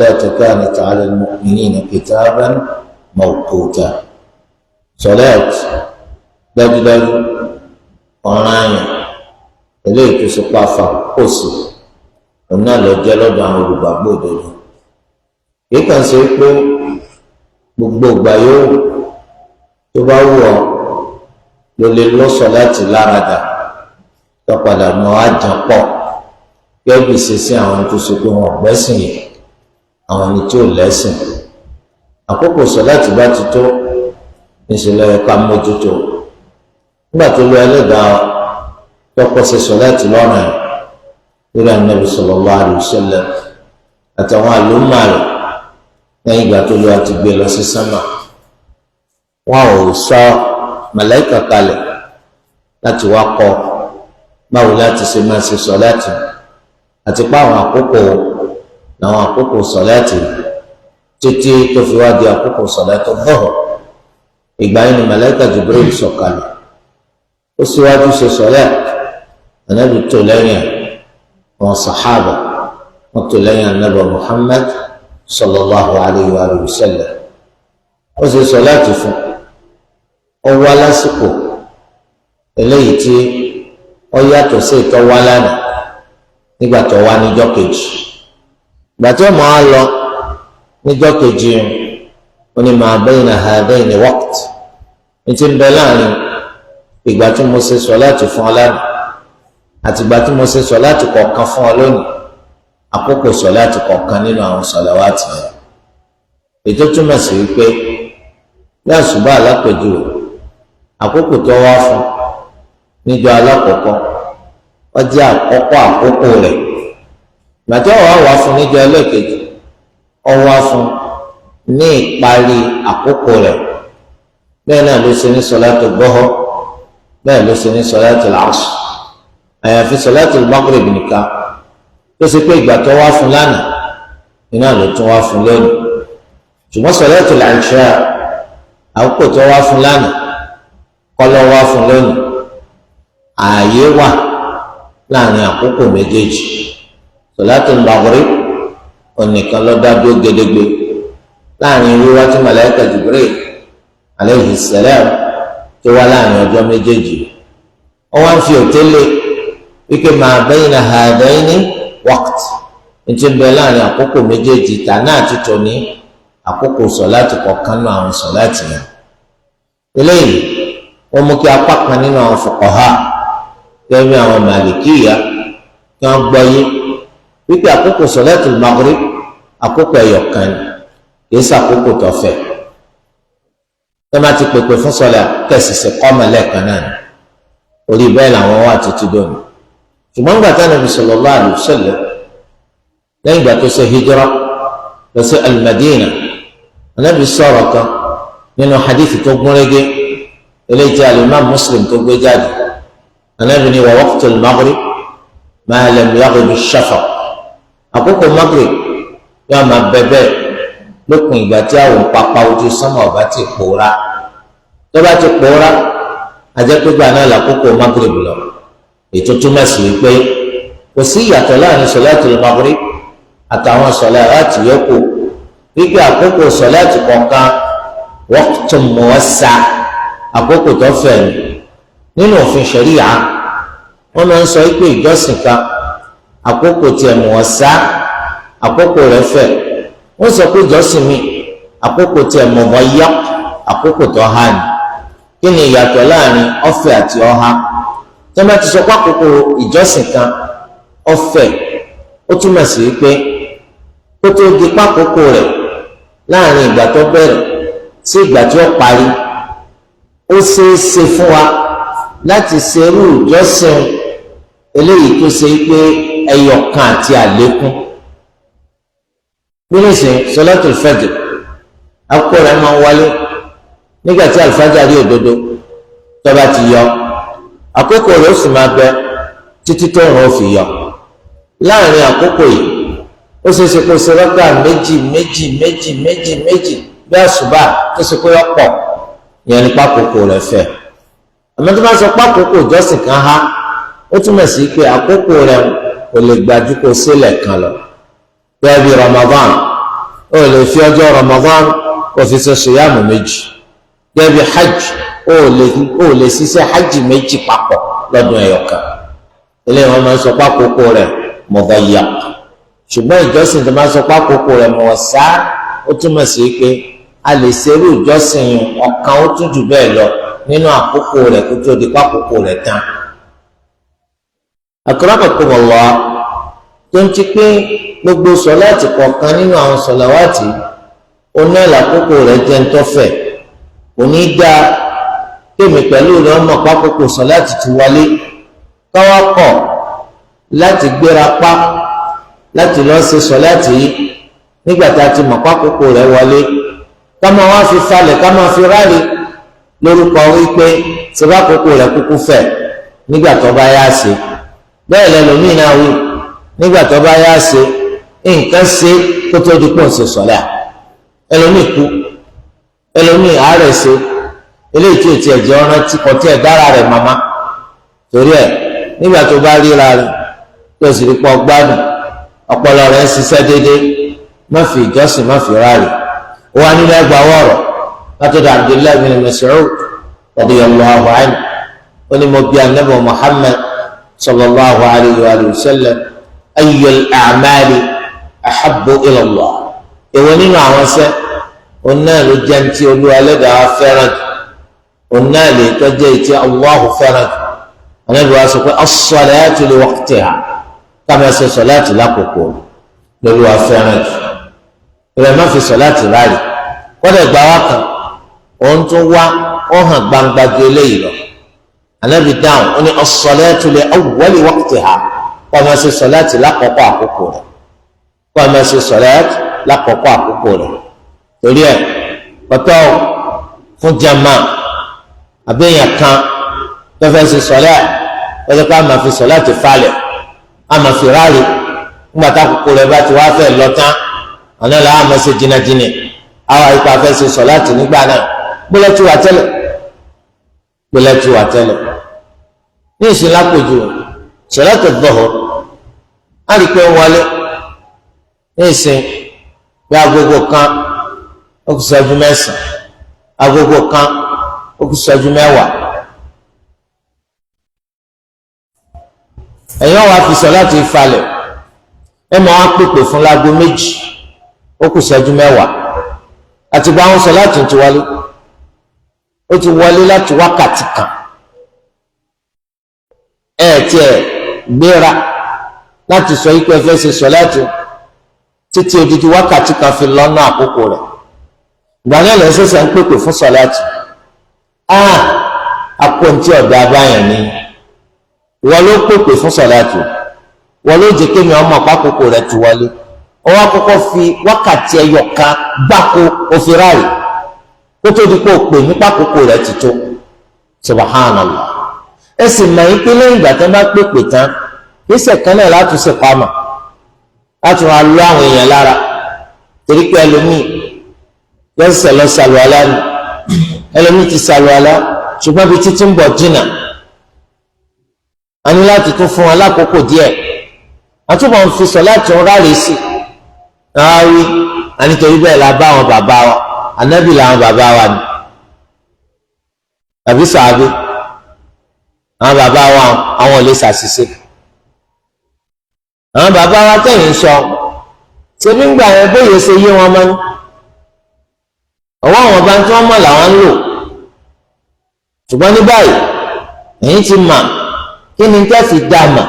As-salata kanat 'ala al-mu'minina kitaban mawquta. Sọlẹ́t dájúdájú ọ̀ranyàn eléyìí tó ṣe pàfà kò sí òun náà lọ jẹ́ lọ́dọ̀ àwọn olùgbàgbọ́ òdodo. Kìí kàn ṣe pé gbogbo ìgbà yóò tó bá wù ọ́ ló lè lọ́sọ̀ láti láradà tó padà mọ́ àjàn pọ̀ gẹ́gẹ́ bí ìṣesí àwọn tó ṣe pé wọn gbẹ́sìn yìí, àwọn ẹni tí ò lẹ́sìn. Àkókò sọ̀láàtì bá ti tó, níṣẹ́ ló yẹ ká mójútó. Nígbà tó lọ ẹlẹ́dàá tọkọ ṣe sọ̀láàtì lọ́rùn ẹ̀ lórí Ànábì sallallahu alaihi wasallam àtàwọn àlùmọ́ rẹ̀, lẹ́yìn ìgbà tó lọ àti gbé lọ sí sánmà, wọn ò sọ màláìkà kalẹ̀ láti wá kọ́ báwo láti ṣe máa ṣe sọ̀láàtì àti pé àwọn àkókò làwọn àkókò sọ̀láàtì, títí tó fi wá di àkókò sọ̀láàtì dhuhr. Ìgbà yìí ni màláìkà Jibril sọ̀kalẹ̀, ó síwájú ṣe sọ̀láàtì, Ànábì tó lẹ́yìn, àwọn sàhábà wọ́n tó lẹ́yìn Ànábì Muhammad sallallahu alayhi wa sallam. Ó ṣe sọ̀láàtì fún ọ wá lásìkò eléyìí tí ó yàtọ̀ sí ìtọ́ wá lánàá nígbà tó wá níjọ́ kejì. Ìgbà tí ó máa lọ níjọ́ kejì, ó ní ma bayna hadayni waqt, ní ti ń bẹ láàrin ìgbà tí mo ṣe sọ̀láàtì fún ọ lánàá àti ìgbà tí mo ṣe sọ̀láàtì kọ̀ọ̀kan fún ọ lónìí, àkókò sọ̀láàtì kọ̀ọ̀kan nínú àwọn sọ̀láwàtì yẹn. Ètò túmọ̀ sí wípé ní àṣùbà alápèjúwe, àkókò tó wá fún níjọ́ alákọ̀ọ́kọ́, ó jẹ́ àkọ́kọ́ àkókò rẹ̀. Ìgbà tí ó wá fún níjọ́ ẹlẹ́ẹ̀kejì, ó wá fún ní ìparí àkókò rẹ̀. Bẹ́ẹ̀ náà ló ṣe ní sọ̀láàtù gbọ́họ́, bẹ́ẹ̀ ló ṣe ní sọ̀láàtù làásù, àyàfi sọ̀láàtù magrib nìkan tó ṣe pé ìgbà tó wá fún lánàá iná ló tún wá fún lónìí. Ṣùgbọ́n sọ̀láàtù làìṣà, àkókò tó wá fún lánàá kọ́ ló wá fún lónìí. Ààyè wà láàrin àkókò méjèèjì. Sọ̀láàtù maghrib onìkan ló dá dúró gedegbe láàrin wíwá tí màláíkà Jibril alayhi salam tó wá láàrin ọjọ́ méjèèjì. Wọ́n wá ń fi òtélé wípé ma bayna hadayni waqt, ní ti ń bẹ láàrin àkókò méjèèjì tàná àti tòní, àkókò sọ̀láàtì kọ̀ọ̀kan náà àwọn sọ̀láàtì yẹn. Eléyìí wọ́n mú kí apá kan nínú àwọn fuqaha gẹ́gẹ́ bí àwọn màlìkíyà kí wọ́n gbọ́ yé wípé àkókò sọ̀láàtì maghrib àkókò ẹ̀yọ̀kan ni, kìí sàkókò tó fẹ̀. Tó má ti pèpè fún sọlá kẹsì sí kọ́mọ lẹ́ẹ̀kan náà ni, orí bẹ́ẹ̀ làwọn wà títí dòní. Ṣùgbọ́n gbà tí Ànábì sallallahu alaihi wasallam, lẹ́yìn ìgbà tó ṣe hijira lọ sí al-Madina, Ànábì sọ̀rọ̀ kan nínú hadith tó gúnrégé eléyìí tí al-Imam Muslim tó gbé jáde. Ànábì ní wa waqtul maghrib ma lam yaghrib ash-shafaq. Àkókò maghrib yóò máa bẹ bẹ́ẹ̀ lópin ìgbà tí àwọn pápá ojú sánmà ọba ti pòórá. Tó bá ti pòórá, ajẹ́pẹ́gbà náà làkókò maghrib lọ. Ètò túmọ̀ sí wípé kò sí ìyàtọ̀ láàrin sọ̀láàtì maghrib àtàwọn sọ̀láàtì yòókù, wípé àkókò sọ̀láàtì kọ̀ọ̀kan waqtun muwassa, àkókò tó fẹ̀ ní. Nínú òfin ṣẹ̀ríyà, wọ́n máa ń sọ wípé ìjọsìn kan, àkókò tiẹ̀ muwassa, àkókò rẹ̀ fẹ̀. Wọ́n sọ pé ìjọsìn mi, àkókò tiẹ̀ mudayyaq, àkókò tó há ni. Kí ni ìyàtọ̀ láàrin ọ̀fẹ́ àti ọ̀há? Tí wọ́n bá ti sọ pé àkókò ìjọsìn kan ọ̀fẹ́, ó túmọ̀ sí pé kó tó di pákókò rẹ̀, láàrin ìgbà tó bẹ̀rẹ̀ sí ìgbà tí ó parí, ó ṣeé ṣe fún wa láti ṣerú ìjọsìn eléyìí tó ṣe pé ẹyọkan àti àlékún. Bí nísìn sọlátùl fajr, àkókò rẹ̀ máa ń wálé nígbà tí àlùfájàrí òdodo tó bá ti yọ, àkókò rẹ̀ ó sì máa bẹ títí tó rùn ó fi yọ. Láàrin àkókò yìí, ó ṣeé ṣe kó ṣe rákà méjì méjì méjì méjì méjì bí àṣùbà tó ṣe pé ọ̀pọ̀ ìyẹn nípa àkókò rẹ̀ fẹ̀. Àmọ́ tó bá sọ pé àkókò ìjọsìn kan há, ó túmọ̀ sí pé àkókò rẹ̀ kò lè gbájú kó sílẹ̀ kan lọ. Gẹ́gẹ́ bí Ramadan, Ó lè fi ọjọ́ Ramadan kó fi ṣe ṣìyàmù méjì. Gẹ́gẹ́ bí hajj, ó lè ṣiṣẹ́ hajj méjì papọ̀ lọ́dún ẹ̀yọ̀kan. Eléyìí wọ́n máa ń sọ pákókó rẹ̀ mudayyaq. Ṣùgbọ́n ìjọsìn tó máa ń sọ pákókó rẹ̀ muwassa, ó túmọ̀ sí pé a lè ṣerú ìjọsìn ọ̀kan ó tún jù bẹ́ẹ̀ lọ nínú àkókò rẹ̀ kó tó di pákókó rẹ̀ tán. Akramakumullah, tó ń ti pé gbogbo sọláàtì kọ̀ọ̀kan nínú àwọn sọláwàtì oná ìlàkókò rẹ̀ jẹ́ ń tọ́fẹ̀. Kò ní í dáa kémi pẹ̀lú rẹ̀ ọmọ pákókò sọláàtì ti wọlé, káwá kọ̀ láti gbéra pa láti lọ́ọ́ ṣe sọláàtì yìí nígbà tá a ti mọ̀ pákókò rẹ̀ wọlé, ká máa wá fi falẹ̀, ká máa fi ráre lórúkọ wípé ṣe pákókò rẹ̀ kúkú fẹ̀ nígbà tó bá yá ṣe. Bẹ́ẹ̀ lẹ́lòmíì náà wí nígbà tó bá yá ṣe nǹkan ṣe kó tó di pọ̀ ṣe sọ̀lá. Ẹlòmíì kú, ẹlòmíì àárẹ̀ ṣe, eléyìí tí ò tiẹ̀ jẹ́ ọ̀ràn tí kò tiẹ̀ dára rẹ̀ màmá. Torí ẹ̀ nígbà tó bá ríra rẹ̀ tó sì rí pọ̀ gbádùn, ọpọlọ rẹ̀ ń ṣiṣẹ́ déédéé, má fi ìjọsìn má fi ráàlì. Ó wá nínú ẹgbàá wọ̀rọ̀ látọ̀dọ̀ Abdullahi bin Mas'ud radiyallahu anhu, ó ní mo bi anabi Muhammad sallallahu alayhi wa sallam, ayyul a'mali ahabbu ila Allah, èwo nínú àwọn sẹ́ òun náà ló jẹ́ ní ti Olúwa Ẹlẹ́dàá fẹ́ràn jù, òun náà lè tọ́jú ètí Allahu fẹ́ràn jù. Anabi wa sọ pé as-salatu li waqtiha, ká máa ṣe sọ̀láàtì lákòókò lÓlúwa fẹ́ràn jù. Ìrẹ̀ má fi sọ̀láàtì ráàlì. Kọ́dà ìgbà wa kan òun tún wá, ó hàn gbangba ju eléyìí lọ. Anabi dáhùn, ó ní as-salatu li awwali waqtiha, kó máa ṣe sọ̀láàtì lákòókò àkókò rẹ̀, kó máa ṣe sọ̀láàtì lákòókò àkókò rẹ̀. Torí ẹ̀ pọ̀tọ́ fún jama àbẹ̀yàn kan tó fẹ́ ṣe sọ̀láàtì, wọ́n ti ká máa fi sọ̀láàtì falẹ̀, a máa fi ráàlì nígbà tá àkókò rẹ̀ bá ti wá fẹ́ lọ tán, àná là á máa ṣe jìnnàjìnnà, àwọn àyíká fẹ́ ṣe sọ̀láàtì nígbà náà. Gbọ́dọ̀ tí wà tẹ́lẹ̀, gbọ́dọ̀ tí wà tẹ́lẹ̀ ní ìsìn lápòjù sọ̀láàtì dhuhr, á rí pé ń wọlé ní ìsìn bí agogo kan ó kù ṣẹ́jú 9, agogo kan ó kù ṣẹ́jú 10. Ẹ̀yàn wàá fi sọ̀láàtì falẹ̀, ẹ máa wá pèpè fún láago 2 ó kù ṣẹ́jú 10. Àti gba àwọn sọ̀láàtì ti wọlé, ó ti wọlé láti wákàtí kan. Ẹ tiẹ̀ gbéra láti sọ yí pé ẹ fẹ́ ṣe sọ̀láàtì títí odidi wákàtí kan fi lọ́nà àkókò rẹ̀. Ìgbà náà lè ṣẹ̀ṣẹ̀ ń pèpè fún sọ̀láàtì. Akóńtì ọ̀dà abáyàn ni wọ́n ló pèpè fún sọ̀láàtì, wọ́n ló jẹ́ kémi ọmọ àpapọ̀ rẹ̀ ti wọlé. Wọ́n wá kọ́kọ́ fi wákàtí ẹyọ kan gbáko òfin ráàlì kó tó di pé o pè ní pàkókò rẹ̀ ti tó. Subhanallah. Ẹ sì mọ̀ yín pé lẹ́yìn ìgbà tí wọ́n bá pèpè tán, kí sẹ̀kan náà láti ṣe pamọ́ láti wọn lọ àwọn èèyàn lára, torí pé ẹlòmíì yọ sẹ̀ lọ sàlùwàlá ni, ẹlòmíì ti sàlùwàlá ṣùgbọ́n ibi títí ń bọ̀ jìnnà, a ní láti tún fún wọn lákòókò díẹ̀. Àtúbọ̀ ń fi sọ láti ń ráre sí i àárí, a nítorí bẹ́ẹ̀ la bá àwọn bàbá wa, ànábì làwọn bàbá wa ni tàbí sàábé, àwọn bàbá wa àwọn ò lè ṣàṣìṣe. Àwọn bàbá wa tẹ̀yìn sọ ṣe nígbà yẹn bóyá ṣe yé wọn mọ́ ni, ọwọ́ àwọn bá ń tí wọ́n mọ̀ làwọn ń lò. Ṣùgbọ́n ní báyìí ẹ̀yin ti mà kí ni tẹ́ fi dá mà,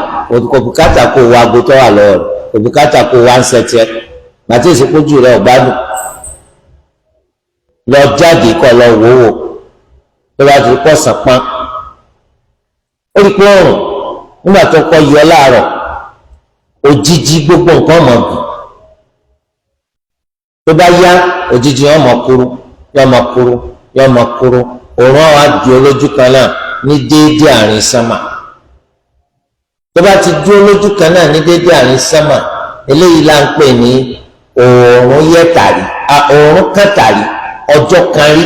kò bùkátà kó wa aago tó wà lọ́wọ́ rẹ̀, kò bùkátà kó wa ń sẹ́tiẹ́ gbàtí ìsìnkújú rẹ̀ ọ̀gbádùn, lọ jáde kọ́ lọ wò wò tó bá ti pọ̀ sàpán. Ó rí pé ọ̀rùn nígbà tó kọ́ yọ láàárọ̀, òjijì gbogbo nǹkan ọmọ gùn, tó bá yá òjijì yọ ọmọ kúrú, yọ ọmọ kúrú, yọ ọmọ kúrú, òórùn àwọn àdúró lójú kan náà ní déédéé àárín sánmà. Tó bá ti dúró lójú kan náà ní déédéé àárín sánmà, eléyìí là ń pè ní òórùn yẹ tàrí, òórùn kan tàrí ọjọ́ kan rí.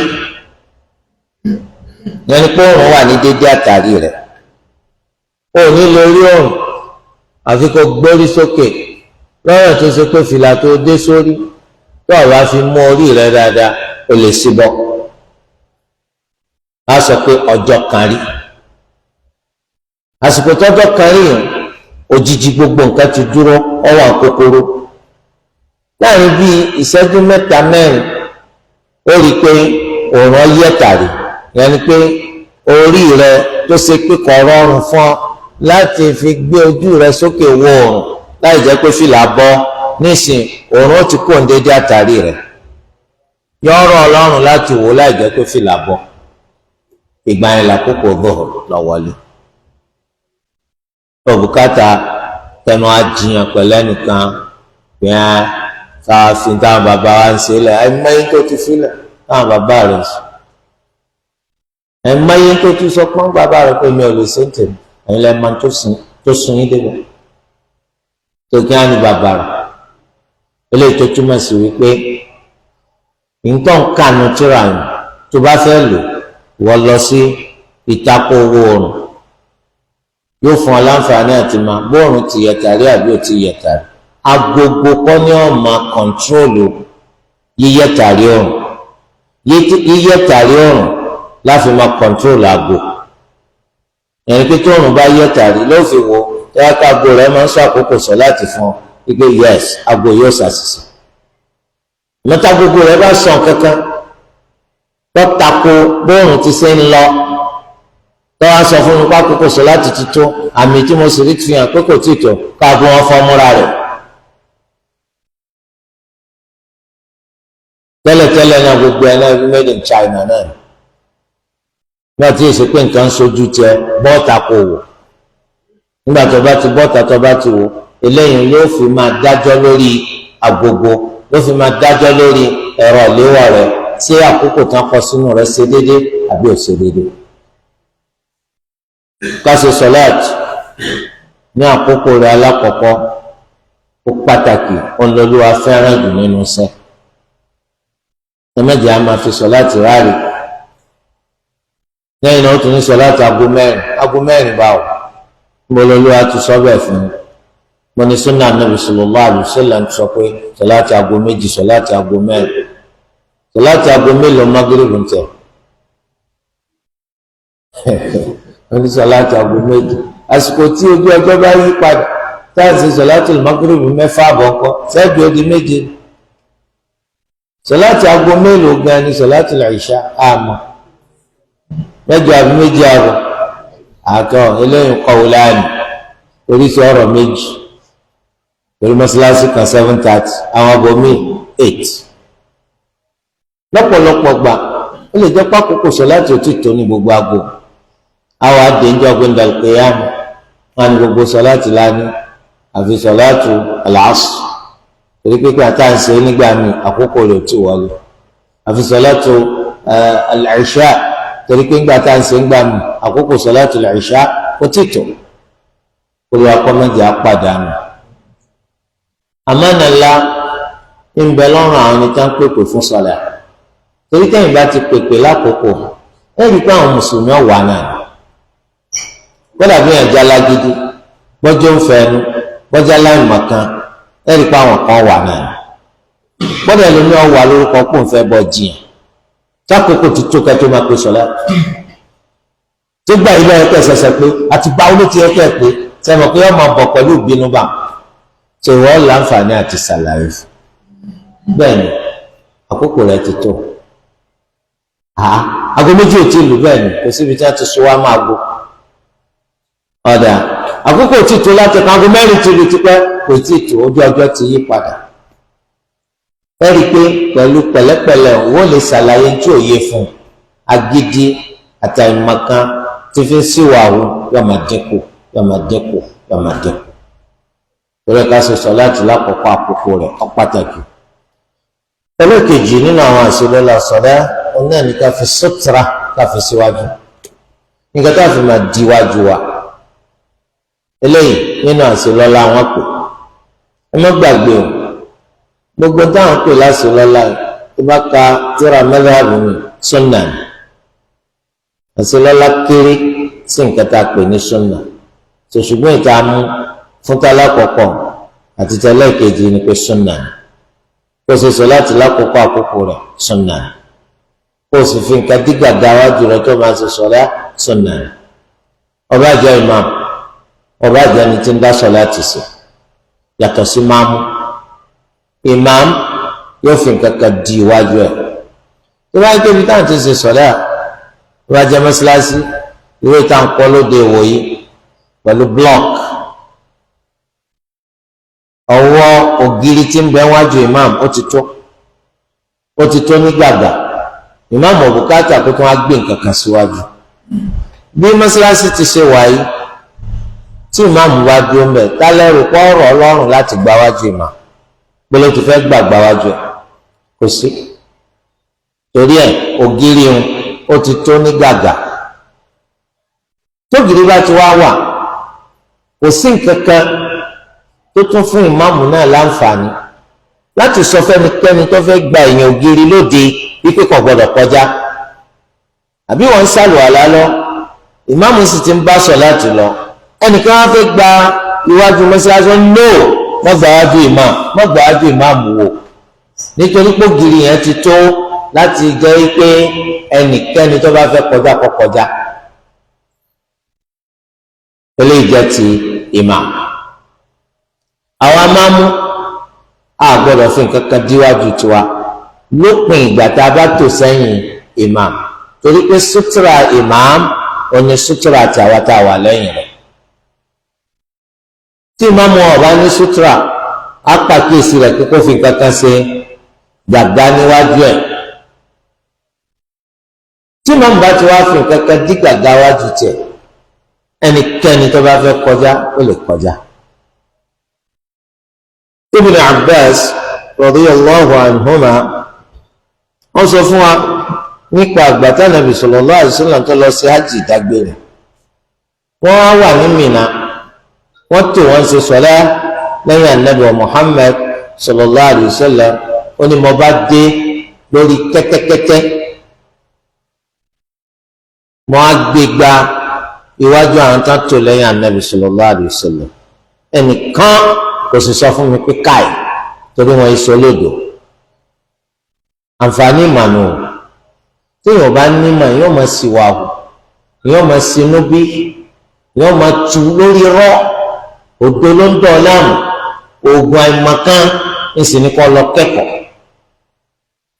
Yẹn ni pé òórùn wà ní déédéé àtàrí rẹ̀. Ó ní lè rí òórùn àfi kó gbórí sókè lọ́rọ̀ tó ṣe pé fìlà tó dé sórí Tó o bá fi mú orí rẹ dáadáa, o lè síbọ̀. A sọ pé ọjọ́ kan rí, àsìkò tọ́jọ́ kan rí yẹn, òjijì gbogbo nǹkan ti dúró, ọwọ́ àkókòrò. Láàrin bíi ìṣẹ́jú 3 4, ó rí i pé òòrùn ọyẹ́ tàrí. Yẹn ni pé orí rẹ tó ṣe pé kò rọrùn fún ọ láti fi gbé ojú rẹ sókè wo òòrùn láì jẹ́ pé fìlà bọ́ nísìn, òòrùn ó ti kó ń dédé àtàrí rẹ, yọ̀ọ̀rọ̀ ọlọ́run láti wò láì jẹ́ pé fìlà bọ́. Ìgbà yẹn làkókò dhuhr lọ wọlé. Òbúkátà tẹnu àjìyàn pẹ̀lú ẹnìkan bíi sáàfin táwọn bàbá wa ń ṣe lẹ̀. Ẹ̀mẹ́yìn tó ti filẹ̀ táwọn bàbá rẹ̀ sùn, ẹ̀mẹ́yìn tó ti sọ pọ́n bàbá rẹ̀ pé mi ò lè ṣe ń tèmi, ẹ̀yin lẹ́ẹ̀ máa tó sun yín débẹ̀ tó kí á ní bàbá rẹ̀. Eléyìí tó túmọ̀ sí wípé nǹkan kànú tíra yìí tó bá fẹ́ lò, wọ́n lọ sí ìtakò owó oòrùn, yóò fún ọ láǹfààní àti máa bóòrùn ti yẹ tàrí àbí ò ti yẹ tàrí. Agogo kọ́ ni ó máa control yíyẹ tàrí oòrùn. Yíyẹ tàrí oòrùn láfi máa control aago. Ẹni pé tó oòrùn bá yẹ tàrí ló fi wo tẹ́wọ́ ká aago rẹ̀ máa ń sọ àkókò sọ láti fún ọ wípé yes, aago yóò ṣàṣìṣe. Mẹ́ta gbogbo rẹ̀ bá sọ kankan tó tako bóòrùn ti ṣe ń lọ, tó wá sọ fún mi pé àkókò sọ láti ti tó, àmì tí mo sì rí fi hàn pé kò tí ì tó, káàbọ̀ wọn fọ́ múra rẹ̀. Tẹ́lẹ̀tẹ́lẹ̀ náà gbogbo ẹ̀ náà made in China náà nígbà tí èsì pé nǹkan ń sojú tiẹ̀ bọ́ọ̀tà kò wò. Nígbà tó bá ti bọ́ọ̀tà, tó bá ti wò, eléyìí yóò fi máa dájọ́ lórí agogo, yóò fi máa dájọ́ lórí ẹ̀rọ ìléwọ́ rẹ̀, ṣé àkókò tán kọ sínú rẹ̀ ṣe déédéé àbí ò ṣe déédéé. Ká ṣe sọláàtì ní àkókò rẹ̀ alákọ̀ọ́kọ́, ó pàtàkì, ọlọ́lúwa fẹ́ràn jù nínú iṣẹ́. Ẹ̀mẹ́jẹ̀ á máa fi sọláàtì ráàlì. Lẹ́yìn náà ó tún ní sọláàtì aago 4. Aago 4 báwo? Mo lọ́lúwa ti sọ bẹ́ẹ̀ fún mi. Mo ní súnà Nàbì sallallahu alaihi wasallam sọ pé sọláàtì aago 2, sọláàtì aago 4, sọláàtì aago mélòó magrebu ń tẹ̀? Wọ́n ní sọláàtì aago 2. Àsìkò tí ojú ọjọ́ bá yí padà táà sí sọláàtì magrebu 6:30 ńkọ́, sẹ́ẹ̀dì ó di 7. Sọláàtì aago mélòó gan ni sọláàtì ìṣá? Àmọ́ 8 àbí 2:30 àtọ eléyìí kọ̀wé láàánú oríṣi ọ̀rọ̀ méjì torí mọ́ṣáláṣí kan 7:30, àwọn aago míì 8. Lọ́pọ̀lọpọ̀ gbà, ó lè jẹ́ pákókò sọláàtì ò tí tó ní gbogbo aago. Àwọn àdéńjọ́ gbẹ̀ndàlùkẹ́yàmù wọn ní gbogbo sọláàtì lání àfi sọláàtì al-asr, torí pé pé àtàǹsẹ nígbà míì àkókò rẹ̀ ò tí wọlé, àfi sọláàtì al-isha, torí pé ńgbà tá à ń ṣe ńgbà míì àkókò sọláàtì al-isha kò tí tó. Olùwà kọ́mẹ́jì á pàdánù àmánà ńlá ń bẹ lọ́rùn àwọn ẹni tá ń pèpè fún sọlá, torí tẹ́yìn bá ti pèpè lákòókò, ẹ rí i pé àwọn mùsùlùmí ọ̀wà náà kódà bí ẹ̀jẹ̀ alágídí, bọ́jọ́ ń fẹnu, bọ́jà láìmọ̀kan, ẹ rí i pé àwọn kan wà náà. Gbọ́dọ̀ ẹlòmí ọ̀wà lórúkọ pò ń fẹ́ bọ́ jiyàn sákòókò ti tó kẹ́tọ́ máa pè sọlá tó gbà ilé ẹ̀kọ́ ẹ̀sẹ̀sẹ̀ pé àti báwo ló ti ẹ̀kọ́ ẹ̀ pé sẹ́mi pé ọmọ bọ̀ pẹ̀lú ìbínú bá ṣe wọ́n láǹfààní àti ṣàlàyé fún bẹ́ẹ̀ ni àkókò rẹ̀ ti tó. Aago 2 ò tí ì lù. Bẹ́ẹ̀ ni kò síbi tí wọ́n ti sọ wá máa gbó ọ̀dà. Àkókò tí tó láti kan aago 4 ti lù tipẹ́, kò tí ì tó, ojú ọjọ́ ti yí padà. Ẹ rí i pé pẹ̀lú pẹ̀lẹ́pẹ̀lẹ́ wọ́n lè ṣàlàyé tí ò yé fún un. Agídí àtàìmọ̀kan tí fi ń síwàwù yóò máa dínkù, yóò máa dínkù, yóò máa dínkù. Torí ká ṣe sọ láti lákòókò àkókò rẹ̀, ó pàtàkì. Ẹlẹ́kejì nínú àwọn àṣelọ́lá sọ̀dá, òun náà ní ká fi sutra, ká fi síwájú, nígbà tá a fi máa diwájú wa. Eléyìí nínú àṣelọ́lá wọn pè. Ẹ má gbàgbé o, gbogbo táwọn pè láṣelọ́lá yìí, tó bá ka tíra madhhab mi, sunna ni. Àṣelọ́lá kéré sí nǹkan tá a pè ní sunna. Ṣùgbọ́n ìta mú fún tálákọ̀ọ́kọ́ àti tẹ́lẹ̀kejì ni pé sunna ni. Kó o ṣe sọ̀láàtì lákòókò àkókò rẹ̀, sunna. Kó o sì fi nǹkan dí gàgà wájú rẹ̀ tó máa ṣe sọ̀lá, sunna. Ọba jẹ́ imam, ọba jẹ́ ẹni tí ń dá sọ̀láàtì sí, yàtọ̀ sí máàmù. Imam yóò fi nǹkan kan di iwájú ẹ̀. Tó bá ń kébi táwọn ti ṣe sọ̀lá, tó bá jẹ́ mọ́ṣáláṣí ìwé tá à ń kọ́ lóde ìwòyí pẹ̀lú block, ọwọ́ ògiri tí ń bẹ wájú imam ó ti tó ní gbàgbà. Imam òbúkátà kó tó wá gbé nǹkan kan síwájú. Bí mọ́ṣáláṣí ti ṣe wáyé, tí imam bá dúró ń bẹ̀, tálẹ́rù pọ̀ ọ̀rọ̀ ọlọ́run láti gbá wájú imam gbọ́dọ̀ tó fẹ́ gbàgbà wájú ẹ̀ kò sí. Torí ẹ̀, ògiri ń ó ti tó ní gàgà. Tógiri bá ti wá wà, kò sí nǹkan kan tó tún fún ìmáàmù náà láǹfààní láti sọ fẹ́nikẹ́ni tó fẹ́ gba èèyàn ògiri lóde wípé kò gbọdọ̀ kọjá. Àbí wọ́n ń sàlùwàlá lọ, ìmáàmù sì ti ń bá sọ láti lọ, ẹnìkan wá fẹ́ gba iwájú mọ́ṣáláṣí, no, wọ́n gba wájú ìmáàmù, wọ́n gba wájú ìmáàmù wò, nítorí pé ògiri yẹn ti tó láti jẹ́ pé ẹnikẹ́ni tó bá fẹ́ kọjá kó kọjá. Eléyìí jẹ́ ti ìmáàmù. Àwa máa mú a gbọ́dọ̀ fi nǹkan kan díwájú tiwa lópin ìgbà tá a bá tò sẹ́yìn imam, torí pé sutura imam òní sutura àti àwa tá a wà lẹ́yìn rẹ̀. Tí ìmáàmù ọba ní sutura, á pàkíyèsí rẹ̀ kókó fi nǹkan kan ṣe gàgá níwájú ẹ̀. Tí ìmáàmù bá ti wá fi nǹkan kan dí gàgá wájú tiẹ̀, ẹnikẹ́ni tó bá fẹ́ kọjá, ó lè kọjá. Ibn Abbas radiyallahu anhuma, wọ́n sọ fún wa nípa àgbàtà Nàbì sallallahu alaihi wasallam tó lọ sí hajj ìdágbére. Wọ́n á wà ní Mina, wọ́n tò, wọ́n ṣe sọlá lẹ́yìn Anabi wa Muhammad sallallahu alaihi wasallam. Ó ní mo bá dé lórí kẹ́tẹ́kẹ́tẹ́, mo á gbé gba iwájú àwọn tó tò lẹ́yìn Anabi sallallahu alaihi wasallam. Ẹnìkan kò sì sọ fún mi pé káì, torí wọn iṣọ lódò. Àǹfààní ìmànù, téèyàn bá nímọ̀, yóò máa ṣìwàhù, yóò máa sinú bí, yóò máa tu lórí rọ́. Òdo ló ń dọ̀ láàmú, oògùn àìmọ̀kan ń sì ní kọ́ lọ kẹ́kọ̀ọ́.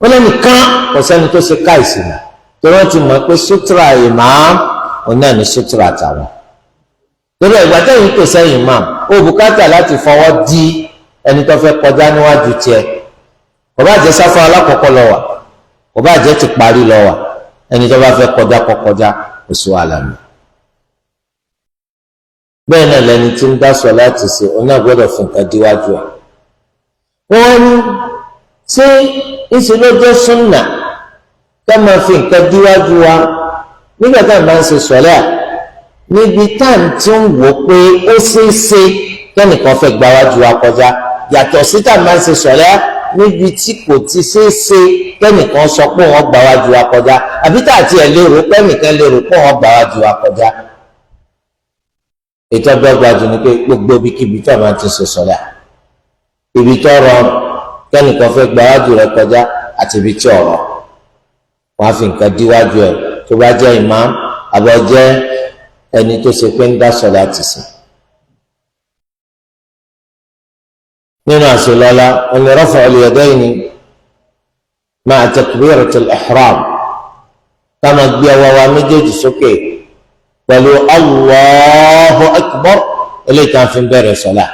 Ó lẹ́nìkan kò sẹ́ni tó ṣe káìsì nà, torí wọ́n ti mọ̀ pé sutura ìmáàm òun náà ní sutura tàwọn. Torí ìgbà tẹ́yìn tó sẹ́yìn imam, ó bùkátà láti fọwọ́ di ẹni tó fẹ́ kọjá níwájú tiẹ̀. Kò bá jẹ́ sáfù alákọ̀ọ́kọ́ lọ wà, kò bá jẹ́ ti parí lọ wà, ẹni tó bá fẹ́ kọjá kó kọjá, kò sí wàhálà mi. Bẹ́ẹ̀ náà lẹni tí ń dá sọ láti ṣe, òun náà gbọ́dọ̀ fi nǹkan díwájú ẹ̀. Wọ́n ní ṣé ìṣe ló jẹ́ súnà ká máa fi nǹkan díwájú wa nígbà tá à ń bá ń ṣe sọ̀lẹ́ à, níbi tá à ń tí ń wò pé ó ṣeé ṣe kẹ́nìkan fẹ́ gba wájú wa kọjá, yàtọ̀ sí tá à ń bá ń ṣe sọ̀lẹ́ níbi tí kò ti ṣeé ṣe kẹ́nìkan sọ pé wọ́n gba wájú wa kọjá, àbí tá àti ẹ̀ lérò pé lérò pé wọ́n gba wájú wa kọjá? Ètò ọdọgba jù ni pé gbogbo ibikíbi tí a máa ti ṣe sọ̀lẹ́, ibi tó rọrùn kẹ́nìkan fẹ́ gba wájú rẹ kọjá àti ibi tí ọ̀rọ̀, wọ́n á fi nǹkan díwájú ẹ̀, tó bá jẹ́ imam àbọ̀ jẹ́ ẹni tó ṣe pé ń dá sọ̀lá ti sìn. Nínú àṣelọ́lá oní rafa al-yadayni ma'a takbiratil ihram, ká máa gbé ọwọ́ wa méjèèjì sókè pẹ̀lú Allahu akbar eléyìí tá a fi bẹ̀rẹ̀ sọ̀lá.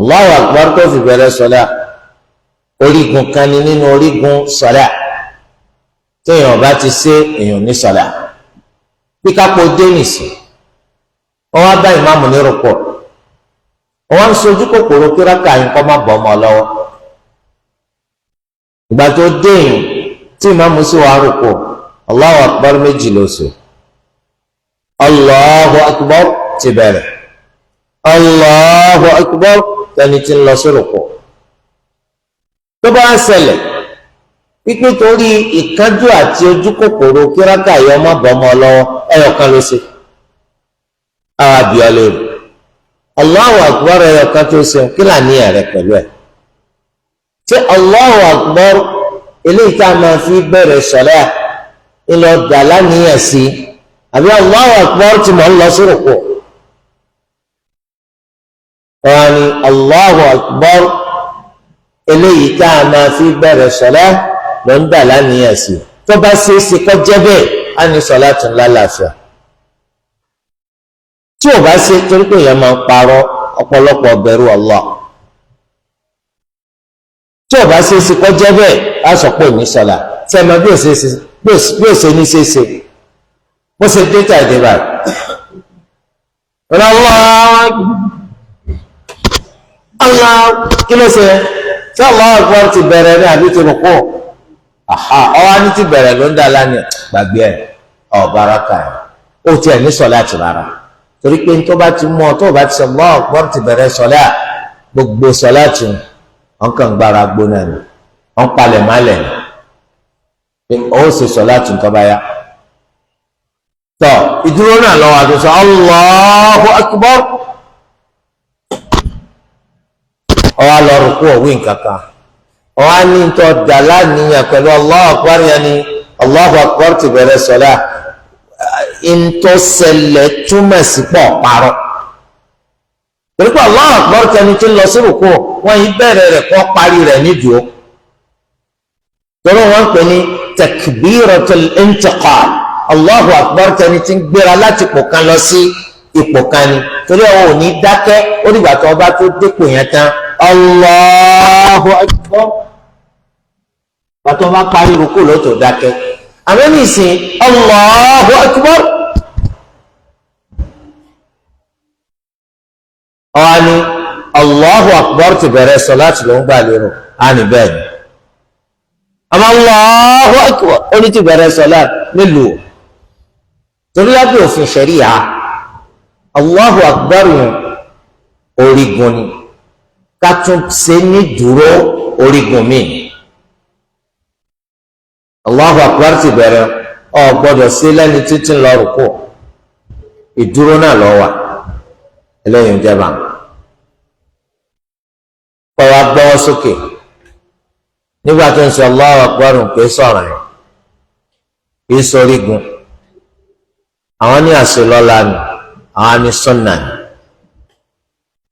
Allahu akbar tó fi bẹ̀rẹ̀ sọ̀lá, orígun kan ní nínú orígun sọ̀lá. Téèyàn bá ti ṣe, èèyàn ní sọ̀lá. Bí kápò dé nìsín, wọ́n wá bá ìmáàmù ní rúkọ̀, wọ́n wá ń sojú kòkòrò kíráka yín kọ́ má bọ́ ọmọ lọ́wọ́. Ìgbà tó dé yìí tí ìmáàmù sì wá rúkọ̀, Allahu akbar méjì ló sọ. Allahu akbar ti bẹ̀rẹ̀, Allahu akbar tẹni tí ń lọ sí rúkọ̀. Tó bá ń ṣẹlẹ̀ pípé torí ìkánjú àti ojú kòkòrò kíráka yìí ọmọ bọ́ ọmọ lọ́wọ́, ẹyọkan ló ṣe. Àwọn àbíọ́ lè rò Allahu akbar ẹyọkan tó ṣe, kí làníyàn rẹ pẹ̀lú ẹ̀? Ṣé Allahu Akbar eléyìí tá a máa fi bẹ̀rẹ̀ sọ̀lá ńlọ dà láníyàn sí, àbí Allahu Akbar tí mò ń lọ sí rùkú? Wọ́n ní Allahu Akbar eléyìí tá a máa fi bẹ̀rẹ̀ sọ̀lá ló ń dà láníyàn sí. Tó bá ṣe é ṣe kó jẹ́ bẹ́ẹ̀, á ní sọ̀lá tún lálàáfíà. Tí ò bá ṣe, torí pé èèyàn máa ń parọ́, ọ̀pọ̀lọpọ̀ bẹ̀rù Allah. Tí ò bá ṣe é ṣe kó jẹ́ bẹ́ẹ̀, á sọ pé òní sọ̀lá. Tí ẹ máa bí ò ṣe ní ṣe é ṣe bó ṣe dé tà dé báyìí. Allah kí ló ṣe? Tí Allahu Akbar ti bẹ̀rẹ̀ ní àbí ti rùkú? Ọwọ́ ní ti bẹ̀rẹ̀ ló ń dà lánìí, gbàgbé ẹ̀ ọ̀ baraka ẹ̀ ó tiẹ̀ ní sọ̀lá ti rárá. Torí pé tó bá ti mú ọ, tó bá ti sọ Allahu Akbar ti bẹ̀rẹ̀ sọ̀lá, gbogbo sọ̀lá tù wọn kàn gbára gbóná ni, wọn palẹ̀ málẹ̀ ni, ó sì sọ̀lá tù tó bá yá. Tọ́ ìdúró náà lọ́wọ́ àtúnṣe Allahu Akbar, ọwọ́ lọ rúkú òwì nǹkankan, ọwọ́ ní tó dà láníyàn pẹ̀lú Allahu Akbar yẹn ni Allahu Akbar ti bẹ̀rẹ̀ sọ̀lá. Ntọ́sẹ̀lẹ̀ túmọ̀ sí pọ̀ parọ́, torí pé Allahu Akbar tẹni tí ń lọ sí rúkú wọ́n yìí bẹ̀rẹ̀ rẹ̀ kọ́ parí rẹ̀ nídùú, torí wọ́n ń pè ní takbiratul intiqal. Allahu Akbar tẹni tí ń gbéra láti ipò kan lọ sí ipò kan ni, torí àwọn ò ní dákẹ́ ó dìgbà tó ọba tó dépò yẹn tán. Allahu Akbar, bàtọ́ bá parí rúkú ló tó dákẹ́. Àmọ́ nísìn Allahu Akbar, ọ̀hán ni Allahu Akbar ti bẹ̀rẹ̀ sọ láti ló ń gbà lérò, á ní bẹ́ẹ̀ ni. Àmọ́ Allahu Akbar ó ní ti bẹ̀rẹ̀ sọ láti nílùú, torí lábẹ́ òfin ṣẹ̀ríà Allahu Akbar yẹn orígun ni, ká tún ṣe ní dúró orígun mi. Allahu Akbar ti bẹ̀rẹ̀, ọ gbọ́dọ̀ sí lẹ́ni títí lọ rùkú, ìdúró náà lọ wà. Eléyìí ń jẹba kọ́ wa gbọ́wọ́ sókè nígbà tó ń sọ Allahu Akbar pé sọ̀rọ̀ yẹn kì í sọrígun. Àwọn ní àṣelọ́lá ni, àwọn ní sunna ni,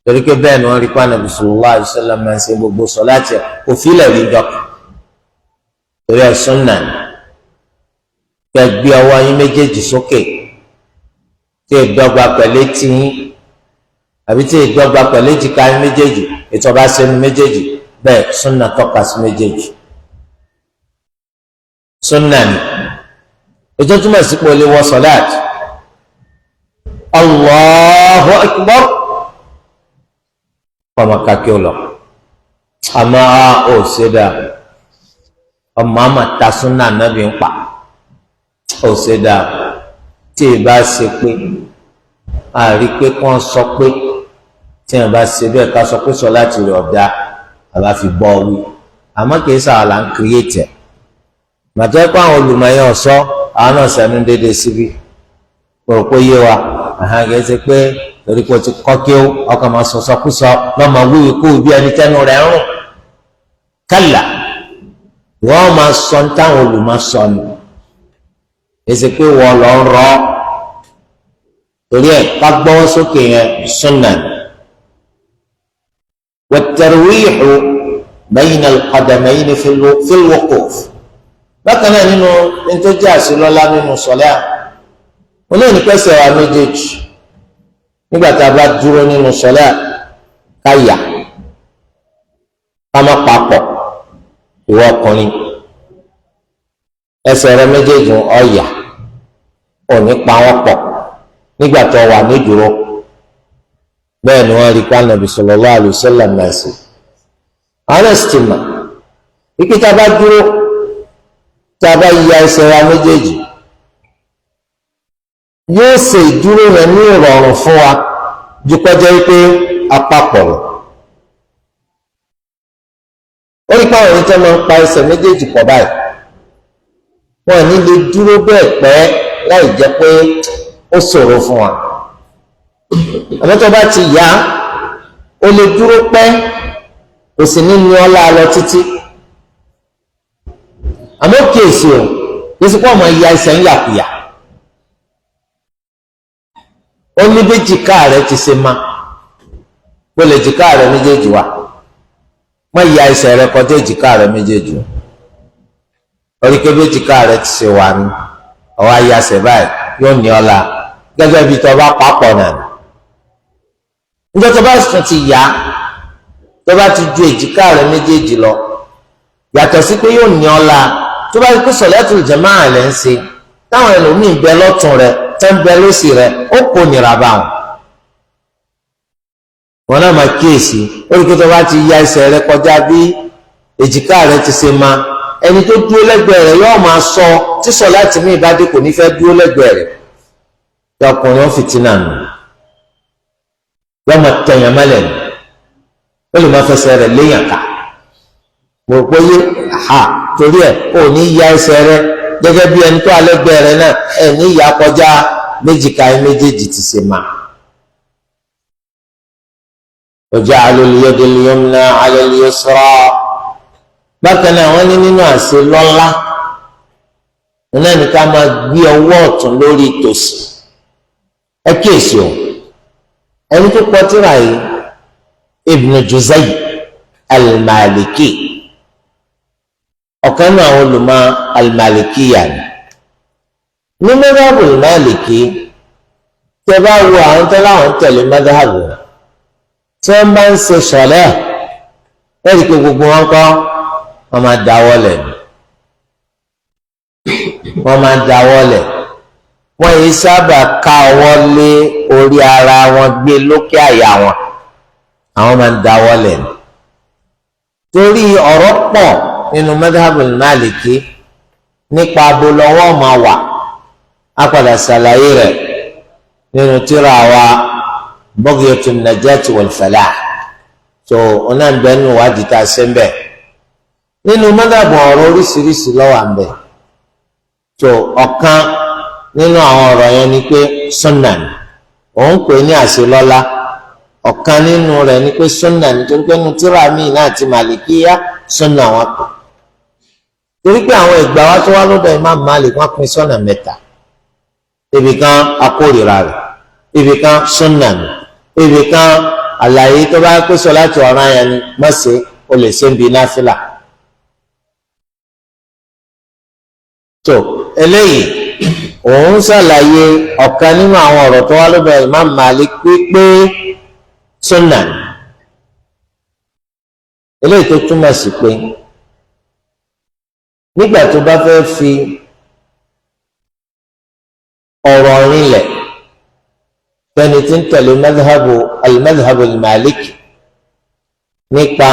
torí pé bẹ́ẹ̀ ni wọ́n rí pàánà sallallahu alaihi wasallam máa ń ṣe gbogbo sọ láti kò fílẹ̀ rí dọ́kà. Torí ẹ̀ sunna ni kẹ́ gbé ọwọ́ yín méjèèjì sókè tí ìdọ́gba pẹ̀lú etí yín àbí tí ìdọ́gba pẹ̀lú èjìká yín méjèèjì, ètò ọba sẹ́nu méjèèjì bẹ́ẹ̀ sunna tọ́ka sí méjèèjì. Sunna ni ètò túmọ̀ sí pé o lè wọ sọ̀láàtì Allahu Akbar kọ́mọ kakí ó lọ, àmọ́ ó ṣe dáa, ọmọ àmà ta súnà nàbí ń pa, ó ṣe dáa. Tí ì bá ṣe pé a rí pé kán sọ pé tí ì bá ṣe bẹ́ẹ̀ ká sọ pé sọ láti rí ọ̀dà àbá fi bọ́ wí, àmọ́ kìí sàwọn là ń kírètì ẹ̀. Màtọ́ pé àwọn olùmọ̀ọ́yẹ́ ọ̀sọ́ àwọn náà sẹ́nu déédéé síbí, kò rò pé yé wa. Kìí ṣe pé torí pé o ti kọ́ kí ó ọkàn máa sọ sọkúsọ lọ́mọ wíwí kú bí ẹni tẹ́nu rẹ̀ ń rùn. Kálá wọ́n máa sọ ní táwọn olùmọ̀ sọ ni, èsì pé wọ́n lọ ń rọ́. Torí ẹ̀ ká gbọ́wọ́ sókè yẹn súnà ni. Wat-tarwihu bayna al-qadamayni fil-wuquf. Bákan náà nínú nítorí àṣìlọ́lá nínú sọ̀lá, olóòní pẹ́sẹ̀ wa méjèèjì nígbà tá a bá dúró nínú sọ̀lá ká yà ká má papọ̀. Ìwọ ọkùnrin ẹsẹ̀ rẹ méjèèjì ọ̀yà òní pa wọ́n pọ̀ nígbà tó wà nídúró. Bẹ́ẹ̀ ni wọ́n rí pa Ànábì sallallahu alaihi wasallam náà sí. Àwọn ẹ̀sìn ti mà ike tá a bá dúró, tá a bá ya ẹsẹ̀ wa méjèèjì, yóò ṣe ìdúró yẹn ní ìrọ̀rùn fún wa ju kọjá wípé apapọ̀ lọ. Ó rí pàwọn ẹni tó máa ń pa ẹsẹ̀ méjèèjì pọ̀ báyìí, wọn ní lè dúró bẹ́ẹ̀ pẹ́ láì jẹ́ pé ó ṣòro fún wa. Àmọ́ tó bá ti yá, ó lè dúró pẹ́, Kò sì ní ní ọlá lọ títí. Àmọ́ kíyèsí o, yéésì pọ̀ ọmọ ya ẹsẹ̀ ń yàkuyà. Ó ní bí jìká rẹ ti ṣe ma kó lè jìká rẹ méjèèjì wà. Má ya ẹsẹ̀ rẹ kọjá èjìká rẹ méjèèjì o. Orí kébé jìká rẹ ti ṣe wà ní ọwọ́ ayásẹ̀ báyìí yóò ní ọlá gẹ́gẹ́ bí tọ́ bá papọ̀ náà. Níjọ́ tó bá sùn ti yá, tó bá ti ju èjìká rẹ méjèèjì lọ, yàtọ̀ sí pé yóò ní ọlá, tó bá kó sọ̀látul jàmáà lẹ́ ń ṣe, táwọn ẹlòmíín bẹ lọ́tún rẹ, tẹ́ ń bẹ lósì rẹ, ó kó nira bá wọn. Wọn náà máa kíyèsí ó rí pé tó bá ti ya ẹsẹ̀ rẹ kọjá bí èjìká rẹ ti ṣe máa, ẹni tó dúró lẹ́gbẹ̀ẹ́ rẹ̀ yóò máa sọ tí sọ̀láàtì míì bá dé, kò ní fẹ́ dúró lẹ́gbẹ̀ẹ́ rẹ̀. Tí ọkùnrin ó fìtínà nù, yóò máa tẹ̀yàn mọ́lẹ̀ nù, ó lè máa fẹsẹ̀ rẹ̀ léyàn ká. Mo rò pé ha, torí ẹ̀ ò ní ya ẹsẹ̀ rẹ̀ gẹ́gẹ́ bí ẹni tó alẹ́gbẹ̀ẹ́ rẹ̀ náà ẹ̀ ní ìyá kọjá méjìká méjèèjì ti ṣe máa. وجعلوا اليد اليمنى على اليسرى. Bákan náà, wọ́n ní nínú àṣẹ lọ́lá náà ní ká máa gbé ọwọ́ ọ̀tún lórí tòsì. Ẹ kíyèsí o, ẹni tó kọ tírà yìí, Ibn Juzay al-Maliki, ọ̀kan náà àwọn olùmọ̀ al-Malikiya ni. Ní madhhabu al-Maliki, tẹ bá wo àwọn tó láwọn tẹ̀lé madhhabu, tí wọ́n bá ń ṣe sọ̀lẹ́, ẹ̀rí pé gbogbo wọn kọ́, wọ́n máa dáwọ́ lẹ̀ ni. Wọ́n máa dáwọ́ lẹ̀. Wọ́n yìí sábà ká ọwọ́ lé orí ara wọn gbé lókè àyà wọn. Àwọn máa ń dáwọ́ lẹ̀ ni, torí ọ̀rọ̀ pọ̀ nínú madhabul Maliki nípa abolọ́wọ́ máa wà. Á padà ṣàlàyé rẹ̀ nínú tírà wa Bughyatun Najati wal Falah. Tó ọ̀nà ń bẹ nínú wádìí tá a ṣe ń bẹ̀ nínú madhabu, ọ̀rọ̀ oríṣiríṣi ló wà ń bẹ̀. Tó ọ̀kan nínú àwọn ọ̀rọ̀ yẹn ni pé sunna ni òun pè ní àṣelọ́lá. Ọ̀kan nínú rẹ̀ ni pé sunna ni, torí pé nínú tírà míì náà ti Màlìkíyà, sunna wọn pè, torí pé àwọn ìgbà wa tó wá lọ́dọ̀ Imam Malik, wọ́n pín sọ́nà mẹ́ta. Ibì kan, akórìíra rẹ̀; ibì kan, sunna ni; ibì kan, àlàyé tó bá pé sọ láti ọ̀ràn yẹn ni má ṣe, o lè ṣe ń bi náfìlà. Tó eléyìí, òun ṣàlàyé ọ̀kan nínú àwọn ọ̀rọ̀ tó wá lọ́dọ̀ Imam Malik pípé sunna ni. Eléyìí tó túmọ̀ sí pé nígbà tó bá fẹ́ fi ọ̀rọ̀ rinlẹ̀ fẹ́ni tí ń tẹ̀lé madhabu al-madhhabu al-maliki nípa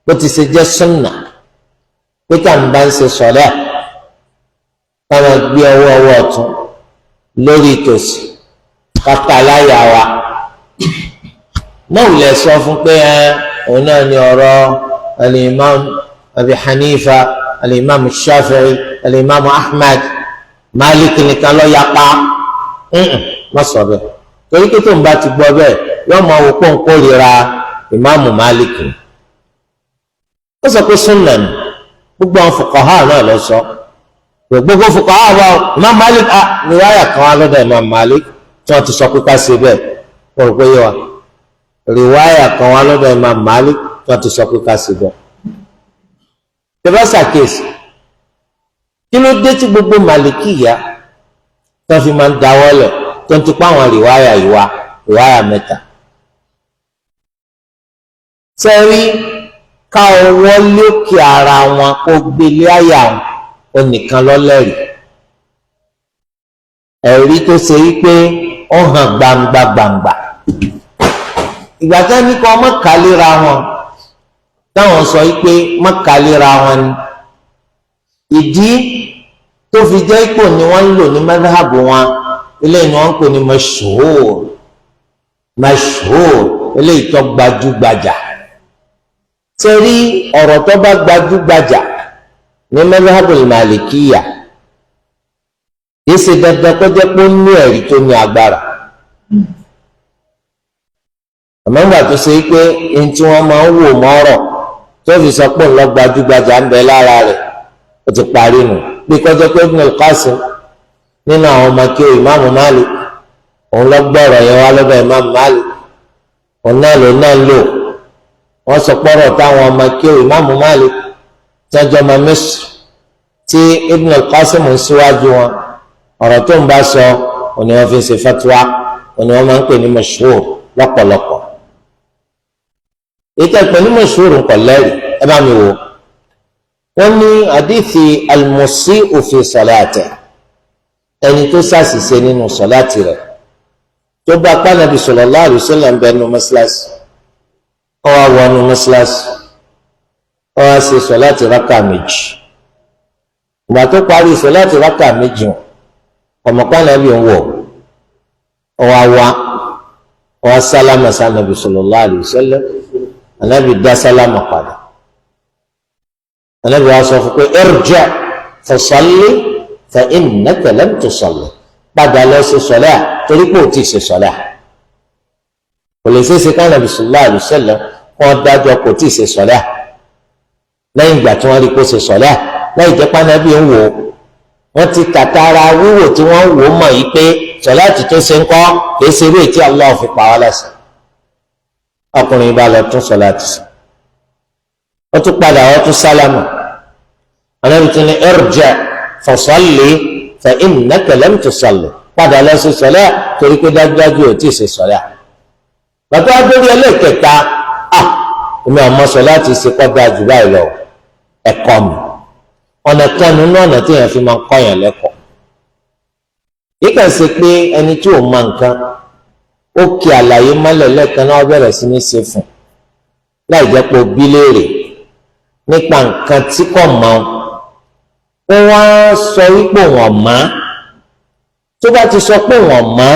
bó ti ṣe jẹ́ sunna pé tá à ń bá ń ṣe sọ̀lẹ́, ká máa gbé ọwọ́ ọwọ́ ọ̀tún lórí ìtòsí kápá láyà wa náà, wùlẹ̀ sọ fún pé ẹ òun náà ní ọ̀rọ̀ al-imam Abi Hanifa, al-imam Shafi'i, al-imam Ahmad, Malik nìkan ló yapa. Má sọ bẹ́ẹ̀, torí pé tó ń bá ti gbọ́ bẹ́ẹ̀, yóò máa wò pọ̀ ń kórìíra ìmáàmù Malik. Ó sọ pé sunna ni, gbogbo àwọn fuqaha náà lọ sọ, gbogbo fuqaha wa. Imam Malik, a riwaya kan wá lọ́dọ̀ Imam Malik tí wọ́n ti sọ pé ká ṣe bẹ́ẹ̀. Wọ́n rò pé yé wa, riwaya kan wá lọ́dọ̀ Imam Malik tí wọ́n ti sọ pé ká ṣe bẹ́ẹ̀. Tẹ́bá ṣàkíyèsí, kí ló dé tí gbogbo Malikiya tó fi máa ń dáwọ́lẹ̀, tó ń tipa àwọn riwaya yìí wá, riwaya mẹ́ta? Sẹ́rí ká ọwọ́ lókè ara wọn kó gbélé àyà wọn, onìkan lọ́lẹ́rìí, ẹ̀rí tó ṣe wípé ó hàn gbangba gbangba. Ìgbà tí wọ́n ní kí wọ́n má kálíra wọn, táwọn sọ wípé má kálíra wọn ni, ìdí tó fi jẹ́ ipò ni wọ́n ń lò ní madhabu wọn. Eléyìí ni wọ́n ń pè ní mashhur. Mashhur, eléyìí tó gbajúgbajà. Sẹ́rí ọ̀rọ̀ tó bá gbajúgbajà ní madhabul malikiya, kìí ṣe dandan kó jẹ́ pé ó ní ẹ̀rí tó ní agbára. Àmọ́ ńgbà tó ṣe pé ní tí wọ́n máa ń wò mọ́rọ̀ tó fi sọ pé ńlọ gbajúgbajà ń bẹ lára rẹ̀, ó ti parí nù. Bí kọjá pé Ibn al-Qasim nínú àwọn ọmọ kí o Ìmáàmù Malik, òun lọ gbọ́rọ̀ yẹn wá lọ́dọ̀ Ìmáàmù Malik, òun náà lòun náà lò. Wọ́n sọ pọ́rọ̀ táwọn ọmọ kí o Ìmáàmù Malik tẹ́jọ́ ọmọ Misr tí Ibn al-Qasim ń síwájú wọn, ọ̀rọ̀ tó ń bá sọ òun ni wọ́n fi ń ṣe fatwa, òun ni wọ́n máa ń pè ní mashhur lọ́pọ̀lọpọ̀. Ètò ìpè ní mashhur nǹkan lẹ́rìí. Ẹ bá mi wò, wọ́n ní àdìsí al-musi'u fi salatihi, ẹni tó ṣàṣìṣe nínú sọ̀láàtì rẹ̀, tó bá pànàbí sallallahu alaihi wasallam ń bẹ nínú mọ́ṣáláṣí, ó wá wọnú mọ́ṣáláṣí, ó wá ṣe sọ̀láàtì rákà 2. Ìgbà tó parí sọ̀láàtì rákà 2, ọmọ pànàbí ń wọ̀, ó wá wá, ó wá sálámà sànàbí sallallahu alaihi wasallam. Ànábì dá sálámà padà. Ànábì wá sọ fún pé irji' fasalli fa innaka lam tusalli, padà lọ sí sọlá torí pé ò tí ì ṣe sọlá. Kò lè ṣeé ṣe ká Ànábì sallallahu alaihi wasallam kó wọn dájọ́ kò tí ì ṣe sọlá lẹ́yìn ìgbà tí wọ́n rí kó ṣe sọlá, láì jẹ́ pánábì ń wò ó. Wọ́n ti tàtàrà wíwò tí wọ́n wò ó mọ̀ yìí pé sọlá ti tó ṣe ń kọ́ kì í ṣe eré tí Allah fi pa wá láṣẹ. Ọkùnrin bá lọ tún sọlá ti sọ, ó tún padà, ó tún sálámà. Ànábì tún ní irji' fasalli fa innaka lam tusalli, padà lọ sí sọlá torí pé dájúdájú ò tí ì ṣe sọlá. Bàtà adórí ẹlẹ́kẹta, à èmi àmọ́ sọlá ti ṣe kọ́ dáa jù báyìí lọ, ẹ̀kọ́ mi. Ọ̀nà kan nínú ọ̀nà tí èèyàn fi máa ń kọ́yàn lẹ́kọ̀ọ́ yíkà ṣe pé ẹni tí ò mọ nǹkan, ó kí àlàyé mọ́lẹ̀ lẹ́ẹ̀kan náà, bẹ̀rẹ̀ sí ní ṣe fún láì jẹ́ pé ó bí léèrè nípa nǹkan tí kò mọ̀. Ó wá sọ wípé wọ́n mọ̀. Tó bá ti sọ pé wọ́n mọ̀,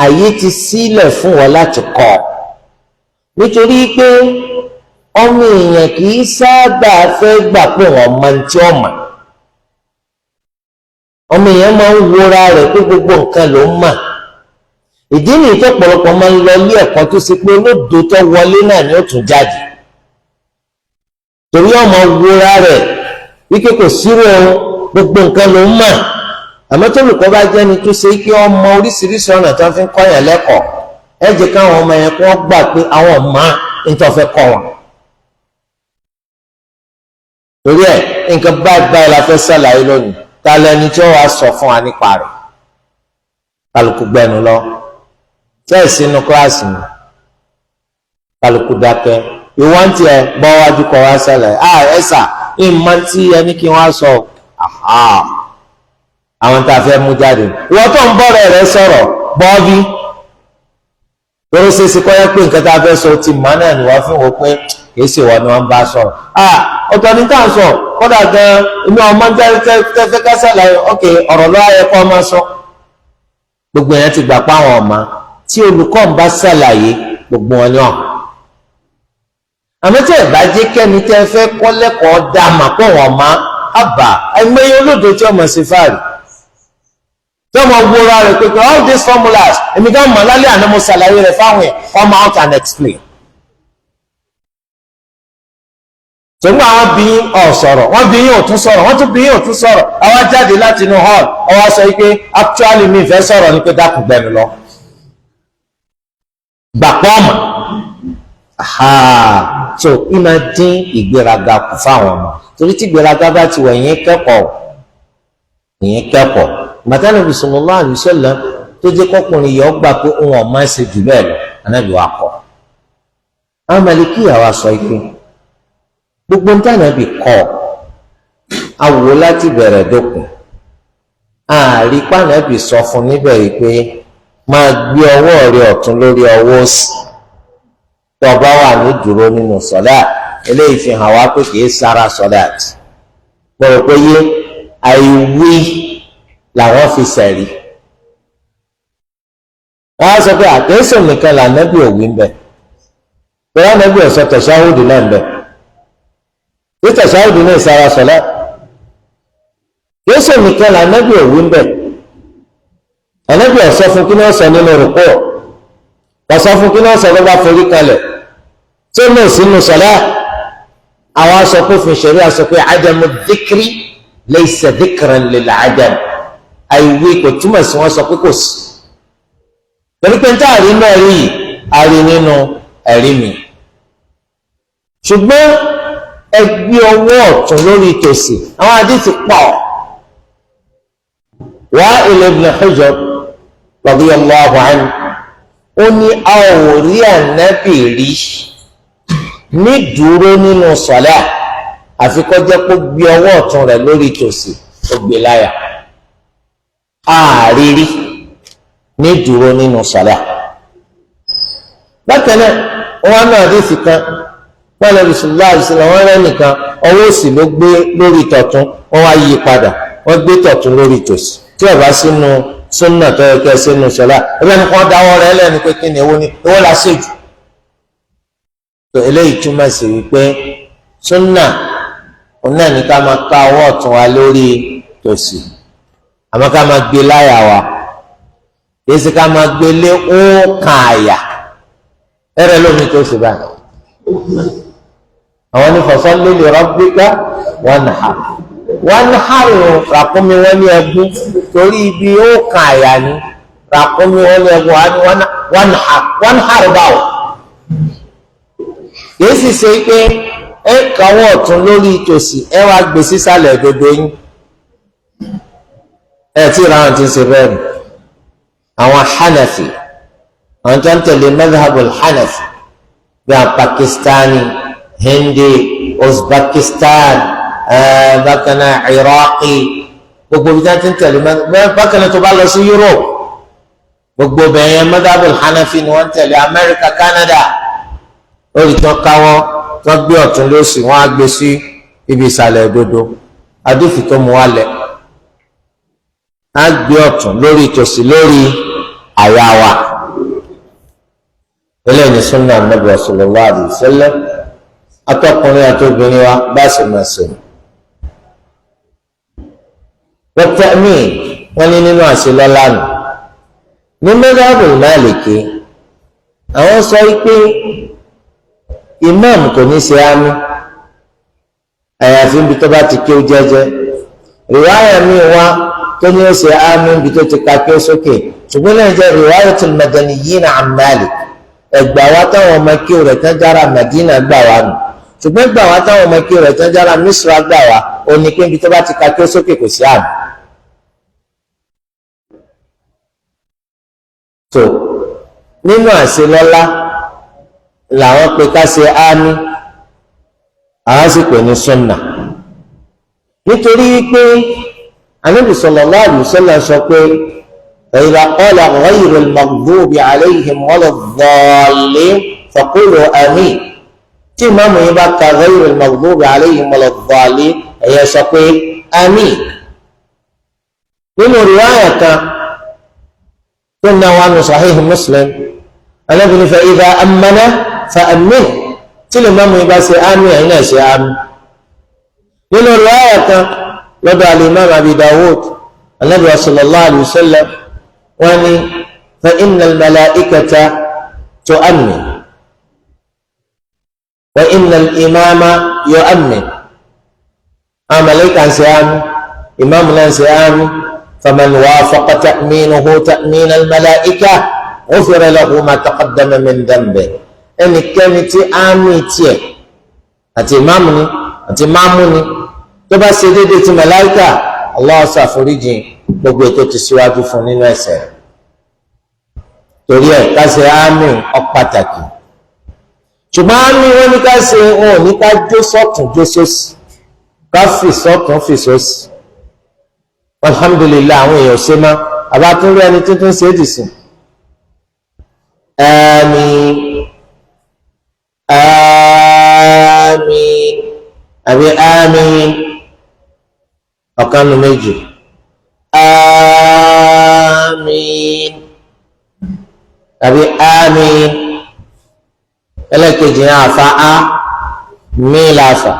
àyè ti sílẹ̀ fún wọn láti kọ́, nítorí pé ọmọ èèyàn kì í sábà fẹ́ gbà pé wọ́n mọ̀ ní tí ó mọ̀. Ọmọ èèyàn máa ń wora rẹ̀ pé gbogbo nǹkan ló ń mọ̀. Ìdí nìyí tó pọ̀lọpọ̀ máa ń lọ ilé ẹ̀kọ́, tó ṣe pé olódo tó wọlé náà ni ó tún jáde, torí ọmọ wora rẹ̀ wípé kò sírò ohun, gbogbo nǹkan ló ń mọ̀. Àmọ́ tó olùkọ́ bá jẹ́ni tó ṣe kí ọmọ oríṣiríṣi ọ̀nà tó fi ń kọ́yàn lẹ́kọ̀ọ́, ẹ jẹ́ káwọn ọmọ yẹn kó wọ́n gbà pé àwọn ọmọ ń tó fẹ́ kọ́ wọn. Torí ẹ̀, nǹkan báyìí báyìí la fẹ́ ṣàlàyé lónìí, ta lẹni tí ó wàá sọ fún wa nípa rẹ̀? Kálukú gbẹnu lọ tẹ́ sínú kíláàsì mi, kálukú dákẹ́. Ìwọ́n tiẹ̀ bọ́ wájú kọ́ wá ṣàlàyé. Ah, ẹ sà, ìmọ̀ tí ẹni kí wọ́n sọ àwọn tá a fẹ́ mú jáde. Ìwọ́n tó ń bọ̀rẹ̀ rẹ sọ̀rọ̀ bọ́ọ̀bí torí ṣeéṣe kọ́ yẹ pé nǹkan tá a fẹ́ sọ ti mọ̀ náà ni wọ́n fi wọ́n pé kìí ṣe wọ́n ni wọ́n bá sọ̀rọ̀. Ah, ọ̀tọ̀ ní tá à ń sọ kódà gan inú ọmọ tẹ́fẹ́ ká ṣàlàyé. Ok, ọ̀rọ̀ lọ́wọ́ ayẹ kọ́ máa sọ. Gbogbo yẹn ti gbà pa àwọn ọ̀ma tí olùkọ́ ń bá ṣàlàyé, gbogbo wọn ni ọ̀. Àmọ́ tí ẹ̀ bá jẹ́ kẹ́ni tẹ́ fẹ́ kọ́ lẹ́kọ̀ọ́ dá mà pọ̀ wọ́n má àbà, ẹ̀mẹ́yẹ olódo tí ọmọ ṣe fáàrí, tí ọmọ wúra rẹ̀ pé all these formulas èmi gan mọ̀, lálẹ́ àná mo ṣàlàyé rẹ̀ fáwọn ẹ̀, come out and explain. Tòun àwọn bí ọ̀ sọ̀rọ̀, wọ́n bí yín ò tún sọ̀rọ̀, wọ́n tún bí yín ò tún sọ̀rọ̀. Àwa jáde láti inú hall, ọwọ́ sọ pé actually mi fẹ́ sọ̀rọ̀ ni pé dákun gbẹnu lọ gbàpọ̀ ọ̀mà. So ìmọ̀ dín ìgbéraga kù fáwọn ọmọ, torí tí ìgbéraga bá ti wọ̀, ìyẹn kẹ́kọ̀ọ́, ìyẹn kẹ́kọ̀ọ́. Bàtà Nàbì sallallahu alaihi wasallam tó jẹ́ kọkùnrin yìí ọgbà pé òun ọ̀ máa ń ṣe jù bẹ́ẹ̀ lọ, Ànábì wa kọ́. Àwọn Màlíkíyà wa sọ pé gbogbo ń tànàbì kọ́ awò láti bẹ̀rẹ̀ dópin, ààrí pànàbì sọ fún níbẹ̀ yìí pé máa gbé ọwọ́ rẹ ọ̀tún lórí ọwọ́ òsì tó o bá wà ní dúró nínú sọ̀lá. Eléyìí fi hàn wá pé kì í sára sọ̀lá. Mo rò pé yé àìwí làwọn fi sẹ̀rí. Wọ́n á sọ pé àkẹ́sọ̀ nìkan lànàbì òwì ń bẹ̀, pẹ̀lú ànàbì ọ̀sọ̀ tẹ̀sáwùdì náà ń bẹ̀, tí tẹ̀sáwùdì náà sára sọ̀lá. Kẹ́sọ̀ nìkan lànàbì òwì ń bẹ̀, ànàbì ọ̀sọ̀ fún kí ni wọ́n sọ nínú rúkú. Kò sọ fún kí náà sọ bá forí kalẹ̀ tó náà sínú sọlá. Àwọn aṣọ pé fún ìṣẹ̀rí aṣọ pé adamu dhikri laysa dhikran lil adam, àìwé kò túmọ̀ sí wọ́n sọ pé kò sí. Torí pé níta àrí náà rí yìí, a rí nínú ẹ̀rí mi. Ṣùgbọ́n ẹgbẹ́ ọwọ́ ọ̀tún lórí tòsì, àwọn àdìsí pọ̀. Wa'il ibn Hujr radiyallahu anhu, ó ní a ò rí ànábì rí ní dúró nínú sọ̀lá àfi kó jẹ́ kó gbé ọwọ́ ọ̀tún rẹ̀ lórí tòsì, ó gbé láyà. Àrírí ní dúró nínú sọ̀lá. Bákan náà, wọn náà àdìsí kan wọn lọ bisimilá àdìsílẹ wọn rẹ nìkan, ọwọ́ òsì ló gbé lórí tọ̀tún, wọn wá yí padà, wọn gbé tọ̀tún lórí tòsì. Tí ó bá sínú súnà tó yẹ kẹ́ sínú sọlá, ẹgbẹ́ ni kò dáwọ́ rẹ lẹ́nu pé kí ni èwo ni èwo la ṣe jù. Tó eléyìí túmọ̀ sí wípé súnà òun náà ní ká máa ká ọwọ́ ọ̀tún wa lórí tòsì, àmọ́ ká máa gbé láyà wa, kìí ṣe ká máa gbé lé ọ̀ọ́kàn àyà. Ẹrẹ lómi tó ṣe báyìí, àwọn ní fasalli li rabbika wanhar. Wanhar ràkúnmí wọn ní ẹgún, torí ibi ọ̀ọ́kàn àyà ni ràkúnmí wọn ní ẹgún wanhar. Wanhar báwò kìí sì ṣe pé ẹ kàwọ́ ọ̀tún lórí tòsì, ẹ wá gbé sísàlẹ̀ dodo yín. Ẹ tí ìran ti ń ṣe bẹ́ẹ̀ ni àwọn Hanafi, àwọn tó ń tẹ̀lé madhabul Hanafi bí àwọn Pakistani, Hindi, Uzbekistan, bákan náà Iraqi, gbogbo bí wọ́n ti ń tẹ̀lé. Bákan náà tó bá lọ sí Europe, gbogbo bẹ̀yẹn madhabul Hanafi ni wọ́n ń tẹ̀lé. America, Canada, lórí tó káwọ́ tó gbé ọ̀tún lósì, wọ́n á gbé sí ibi ìsàlẹ̀ òdodo. Adífì tó mú wa lẹ̀, á gbé ọ̀tún lórí ìtòsí lórí àyà wa. Eléyìí ni sunna Nabi sallallahu alaihi wasallam. Atọkùnrin àti obìnrin wa bá sì máa ṣe. Wọ́tẹ́mì wọ́n ní nínú àṣelọ́lá nù ní madhabul Maliki, àwọn sọ pé imam kò ní ṣe àmì àyàfi níbi tó bá ti kí ó jẹ́jẹ́. Rìwáyà mi wá tó ní ó ṣe àmì níbi tó ti ka kí ó sókè, ṣùgbọ́n náà jẹ́ riwayatul madaniyyin an Malik, ẹgbà wa táwọn ọmọ kí rẹ̀ tán jára Madina gbà wá nù. Ṣùgbọ́n gbà wá táwọn ọmọ kí rẹ̀ tán jára Misra gbà wá, ó ní pé níbi tó bá ti ka kí ó sókè kò sí àmì. Tó nínú àṣelọ́lá làwọn pe ká ṣe ámì, àwọn sì pè ní sunna, nítorí pé Ànábì sallallahu alaihi wasallam sọ pé idha qala ghayril maghdubi alayhim waladdallin faqulu àmín. Tí ìmáàmù yín bá ka ghayril maghdubi alayhim waladdallin, ẹ̀yẹ sọ pé àmín. Nínú riwaya kan tó ń náwó nù Sahih Muslim, Ànábì ní fa idha ammana fa ammin, tí lè máàmù yín bá ṣe àmín, ẹ̀yin náà ṣe àmín. Nínú riwaya kan lọ́dọ̀ al-Imam Abi Dawud, Ànábì sallallahu alayhi wa sallam wọ́n ní fa innal malaikata tu'ammin wa innal imama yu'ammin. Àwọn màláíkà ń ṣe àmín, ìmáàmù náà ń ṣe àmín. Faman wafaqa ta'minuhu ta'min al-malaika ghufira lahu ma taqaddama min dhanbihi. Ẹnikẹ́ni tí àmín tiẹ̀ àti ìmáàmù ni àti máàmù ni tó bá ṣe déédéé ti màláíkà, Allah ṣàforíjìn gbogbo ètò ti síwájú fún nínú ẹ̀ṣẹ̀ rẹ̀. Torí ẹ̀ ká ṣe àmín ó pàtàkì. Ṣùgbọ́n àmín wọn ní ká ṣe, wọn ò ní ká jó sọ́tún jó sósì, ká fi sọ́tún fi sósì. Alhamdulillah, àwọn èèyàn ṣe má àbátúndé ẹni tuntun ṣe é dì sí. Àmín àmín àbí àmín, ọ̀kan nu méjì. Àmín tàbí àmín ẹlẹ́kejì yẹn àfa á mí làfà,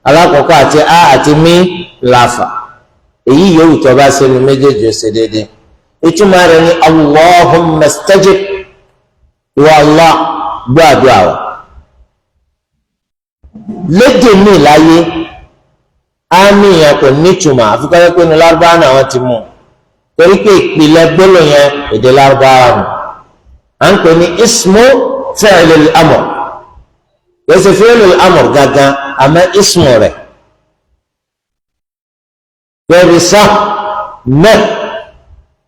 alákọ̀ọ́kọ́ àti á àti mí làfà. Èyí yòówù tó bá ṣe nu méjèèjì ó ṣe déédéé. Ìtumọ̀ rẹ̀ ni Allahumma stajib, Ìwọ Allah, gbọ́ àdúrà wa. Lédè mi láyé, àmì yẹn kò nítumọ̀, àfikún pé ní Lárúbáwá náà wọ́n ti mú, torí pé ìpìlẹ̀ gbólóhùn yẹn, èdè Lárúbáwá nù. À ń pè ní ismu fi'l al-amr, kìí ṣe fi'l al-amr gangan, àmọ́ ismu rẹ̀ bẹ́ẹ̀ sá mẹ́,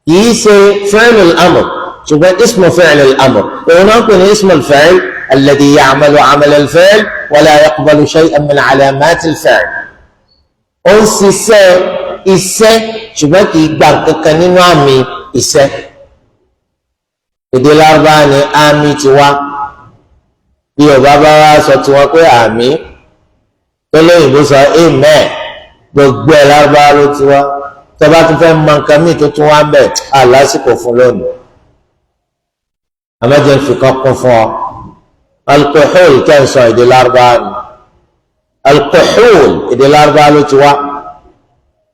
kìí ṣe fi'l al-amr, ṣùgbọ́n ismu fi'l al-amr òun náà ń pè ní ismu al-fi'l alladhi ya'malu 'amal al-fi'l wa la yaqbalu shay'an min 'alamat al-fi'l. Ó ń ṣiṣẹ́ iṣẹ́, ṣùgbọ́n kì í gba kankan nínú àmì iṣẹ́. Èdè Lárúbáwá ni àmì ti wá. Bí Yorùbá bá wá sọ tiwọn pé àmì, tó lóyìnbó sọ amen, gbogbo ẹ̀ Lárúbáwá ló ti wá. Tó bá tún fẹ́ mọ nǹkan míì tó tún wá ń bẹ̀, á lásìkò fún lónìí. Àmọ́jẹ́ ń fi kan kún fún ọ. Alkohol tẹ́ ń sọ, èdè Lárúbáwá ni alkohol, èdè Lárúbáwá ló ti wá.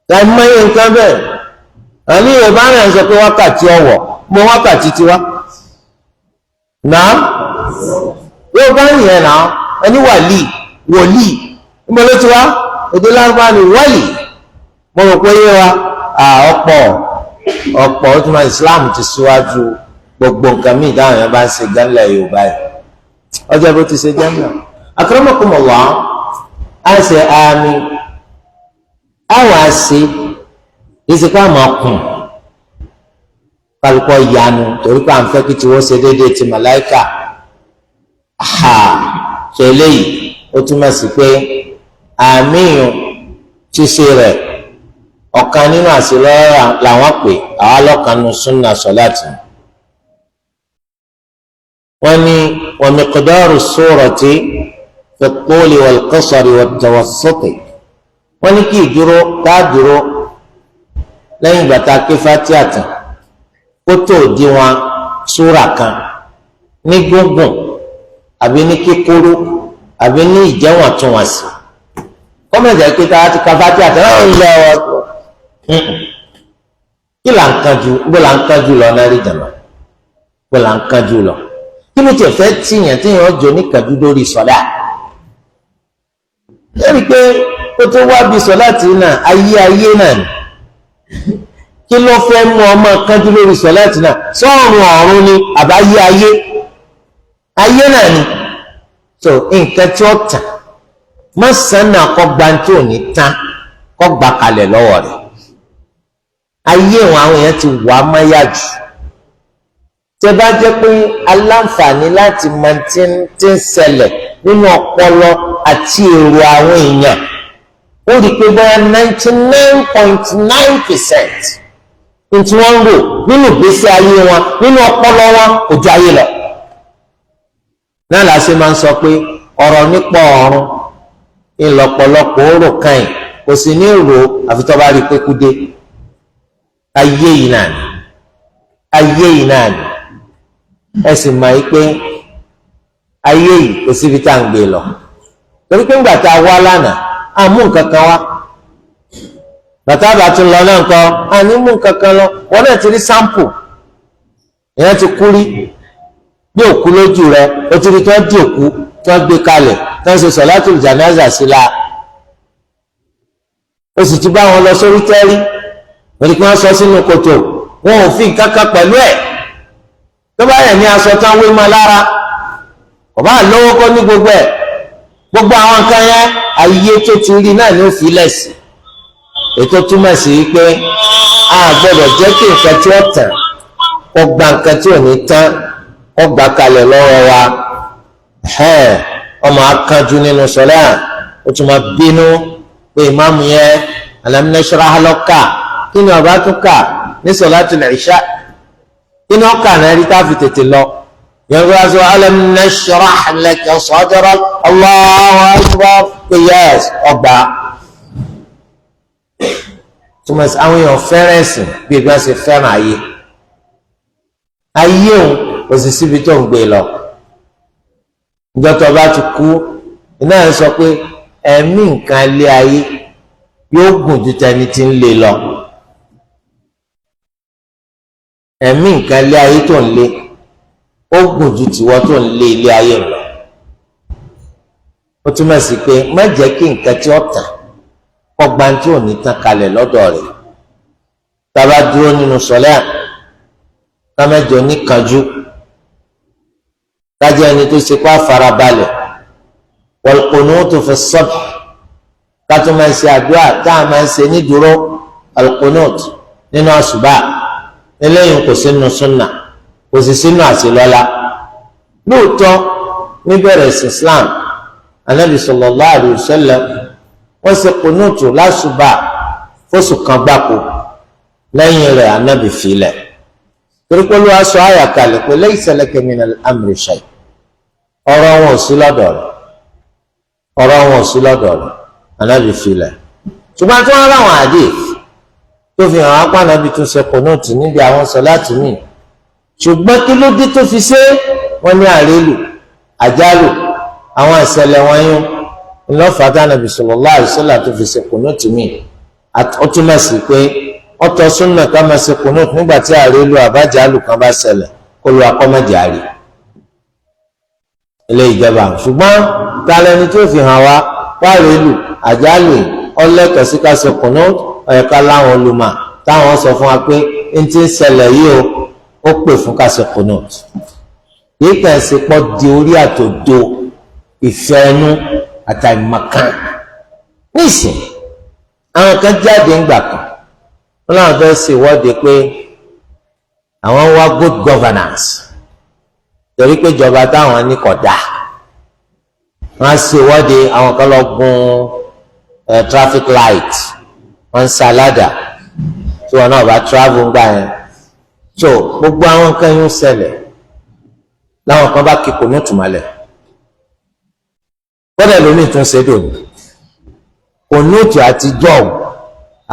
Láì nǹkan bẹ́ẹ̀, àní Yorùbá náà ń sọ pé wákàtí ọ̀wọ̀ mọ wákàtí tiwa náà. Yorùbá yẹn náà, ẹni wàlíì, wòlíì, níbo ló ti wá? Èdè Lárúbáwá ni wàlíì. Mo rò pé yé wa. Ọ̀pọ̀ ọ̀pọ̀ ó tún máa Islam ti síwájú gbogbo nǹkan míì dáhùn yẹn bá ń ṣe gánlẹ̀ Yorùbá yìí. Ọjọ́ bó ti ṣe jẹ́ mọ́. Akramakumullah, á ṣe àmì, àwọn àṣe ìsìnkú àmọ́ kùn kálukọ́ yanu, torí pé à ń fẹ́ kí tiwọ́ ṣe déédéé ti màláìkà. Ha, ṣe eléyìí, ó túmọ̀ sí pé àmìyàn ṣíṣe rẹ̀, ọ̀kan nínú àṣelọ́rọ̀ làwọn pè àwa lọ́kàn nínú súnà sọ́láàtì. Wọ́n ní wa miqdaru surati fi at-tuli wal-qasari wat-tawassuti. Wọ́n ní kí ìdúró tá a dúró lẹ́yìn ìgbà tá a ké Fátíà tán kó tó òdiwọ̀n súrà kan ní gúngùn, àbí ní kíkúrú, àbí ní ìjẹ́wọ̀ntúnwọ̀nsì. Kọ́mọ̀jà pé tá a ti ka Fátíà tán náà ń lọ kí là ń kánjú, bó là ń kánjú lọ náà rí jàmá, bó là ń kánjú lọ? Kí ló tiẹ̀ fẹ́ tìyàn tíyàn ọjọ́ níkàdú lórí sọ̀dá? Lẹ́rìí pé ó tó wá bí sọ̀lá tì náà, ayé ayé náà ni. Kí ló fẹ́ mú ọmọ kánjú lórí sọ̀lá tì náà? Sọ́ọ̀rùn ọ̀run ni àbáyé ayé ayé náà ni. So nǹkan tí ó tàn mọ́sánà kọ́ gba tí ò ní tán, kọ́ gbà kalẹ̀ lọ́wọ́ rẹ̀. Ayé wọn, àwọn èèyàn ti wà á máyà jù. Tẹ́ bá jẹ́ pé aláǹfààní láti mọ tí ń ṣẹlẹ̀ nínú ọpọlọ àti èrò àwọn èèyàn, ó rí i pé bóyá 99.9% ní tí wọ́n ń rò nínú ìgbésí ayé wọn, nínú ọpọlọ wọn, kò ju ayé lọ. Náà la ṣe máa ń sọ pé ọ̀rọ̀ nípa ọ̀run ńlọ́pọ̀lọpọ̀ ó rò kàn, kò sì ní rò àfi tó bá rí i pé kú dé. Ayé yìí náà ni, ayé yìí náà ni. Ẹ sì mọ̀ yìí pé ayé yìí, kò síbi tá à ń gbé lọ, torí pé ńgbà tá a wá lánàá, a mú nǹkan kan wá. Bàtà bá tún lọ náà nǹkan, a ní mú nǹkan kan lọ. Wọn náà ti rí sample èèyàn ti kú rí bí òkú lójú rẹ. O ti rí tí wọ́n di òkú, tí wọ́n gbé kalẹ̀, tí wọ́n ṣe sọ̀látùl jánásà sí la. O sì ti bá wọn lọ sórí tẹ́rí, wọ́n ní kí wọ́n sọ sínú kòtò. Wọn ò fi nǹkan kan pẹ̀lú ẹ̀. Tó bá yẹ ní aṣọ tán wé mọ́ lára, kò bá lówó kó ní gbogbo ẹ̀, gbogbo àwọn nǹkan yẹn, ayé tó ti rí náà ní ó fi lẹ̀ sí. Ètò túmọ̀ sí wípé a gbọ́dọ̀ jẹ́ kí nǹkan tí ó tàn kó gba nǹkan tí ò ní tán, kó gbà kalẹ̀ lọ́wọ́ wa. Ọmọ akánjú nínú sọlá, ó tún máa bínú pé ìmáàmù yẹn, alam nashrah lọ́kà, kí ni ọba tún kà ní sọlátul ìṣá? Kí ni ọkà náà rí tá a fi tètè lọ yẹn? Kó sọ alam nashrah laka sadrak, Allahu akbar, pé yẹs ọgbà. Túmọ̀ sí àwọn èèyàn fẹ́ràn ẹ̀sìn bí ebi wọn ṣe fẹ́ràn ayé. Ayé òun kò sì síbi tó ń gbé lọ. Ìjọ tó bá ti kú, iná ẹ̀ sọ pé ẹ̀mí nǹkan lé ayé yóò gùn ju tẹni tí ń lé lọ. Ẹ̀mí nǹkan lé ayé tó ń lé Ó gùn ju tiwọ́ tó ń lé ilé ayé lọ. Ó túmọ̀ sí pé má jẹ́ kí nǹkan tí ó tàn kọ́gbá tí ò ní tàn kalẹ̀ lọ́dọ̀ rẹ̀. Tá a bá dúró nínú sọ́lá, ká mẹ́jọ níkanjú, kájẹ́ ẹni tó ṣe kó farabalẹ̀. Wal qunutu fi as-subh, ká tó máa ṣe àdúrà tá a máa ṣe nídúró, al-qunut nínú àṣùbà. Eléyìí kò sínú súnà, kò sì sínú àṣelọ́lá. Lóòótọ́, níbẹ̀rẹ̀ sí Islam, Anabi sallallahu alayhi wa sallam wọ́n ṣe kùnúùtù lásùbà fóṣù kan gbáko. Lẹ́yìn rẹ̀, Anabi filẹ̀, torí pé Olúwa sọ àyà kalẹ̀ pé laysa laka minal amri shay. Ọ̀rọ̀ wọn ò sí lọ́dọ̀ rẹ̀, ọ̀rọ̀ wọn ò sí lọ́dọ̀ rẹ̀. Anabi filẹ̀, ṣùgbọ́n tí wọ́n ráwọn hadith tó fi hàn ápá Anabi tún ṣe kùnúùtù níbi àwọn sọláàtì míì. Ṣùgbọ́n kí ló dé tó fi ṣe? Wọ́n ní àrélù, àjálù, àwọn ìṣẹ̀lẹ̀ wọ̀nyí ńlọ́fà tánàbì sallallahu alaihi wasallam tó fi ṣe kùnúùtù míì. Ó túmọ̀ sí pé ọ̀tọ̀ súnà ká máa ṣe kùnúùtù nígbà tí àrélù àbájálù kan bá ṣẹlẹ̀, kó lu akọ́mọ̀jì àrí ilé ìjọba. Ṣùgbọ́n talẹ́ni tó fi hàn wá pàrélù àjálù ọlẹ́tọ̀ sí ká ṣe kùnúùtù? Ọ̀yẹ̀ká láwọn olùmọ̀ táwọn sọ fún wa pé n ti ń ṣẹlẹ̀ yìí o, ó pè fún ká ṣe kùnúùtù. Yìí kàn ṣe pọ́ di orí àtòdo ìfẹ́ ẹnu àtàìmọ̀kan. Nísìn, àwọn kan jáde ńgbà kan, wọn làwọn fẹ́ ṣèwọ́de pé àwọn wá good governance, torí pé ìjọba táwọn ní kò dáa. Wọ́n á ṣèwọ́de, àwọn kan lọ gun traffic light, wọ́n ń ṣaládà tí wọn náà bá travel ńgbà yẹn. So gbogbo àwọn nǹkan yẹn ń ṣẹlẹ̀, láwọn kan bá kíkò ní ìtùmọ̀lẹ̀. Kọ́dà lómi tún ṣe dòní kùnúùtù àtijọ́.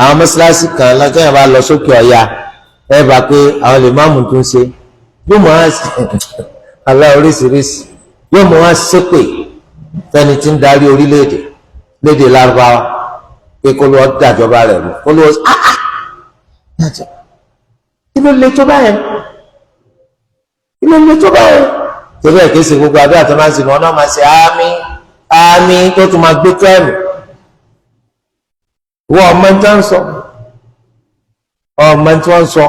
Àwọn mọ́ṣáláṣí kan lọ́jọ́ yẹn bá lọ sókè ọ̀ya, ẹ bá pé àwọn lè máàmù tún ṣe, yóò mọ̀ á alá oríṣiríṣi, yóò mọ̀ á ṣépè fẹ́ni tí ń darí orílẹ̀-èdè lédè Lárúbáwá pé kó ló dàjọba rẹ̀ rú, kó ló áá. Kí ló lè tó báyẹn? Kí ló lè tó báyẹn? Torí ẹ̀ kìí ṣe gbogbo àdúrà tó máa ń sìn wọn náà máa ṣe àmín àmín tó tún máa gbé tẹ́ẹ̀mù. Wọ́n ọmọ tí wọ́n ń sọ, ọmọ tí wọ́n ń sọ.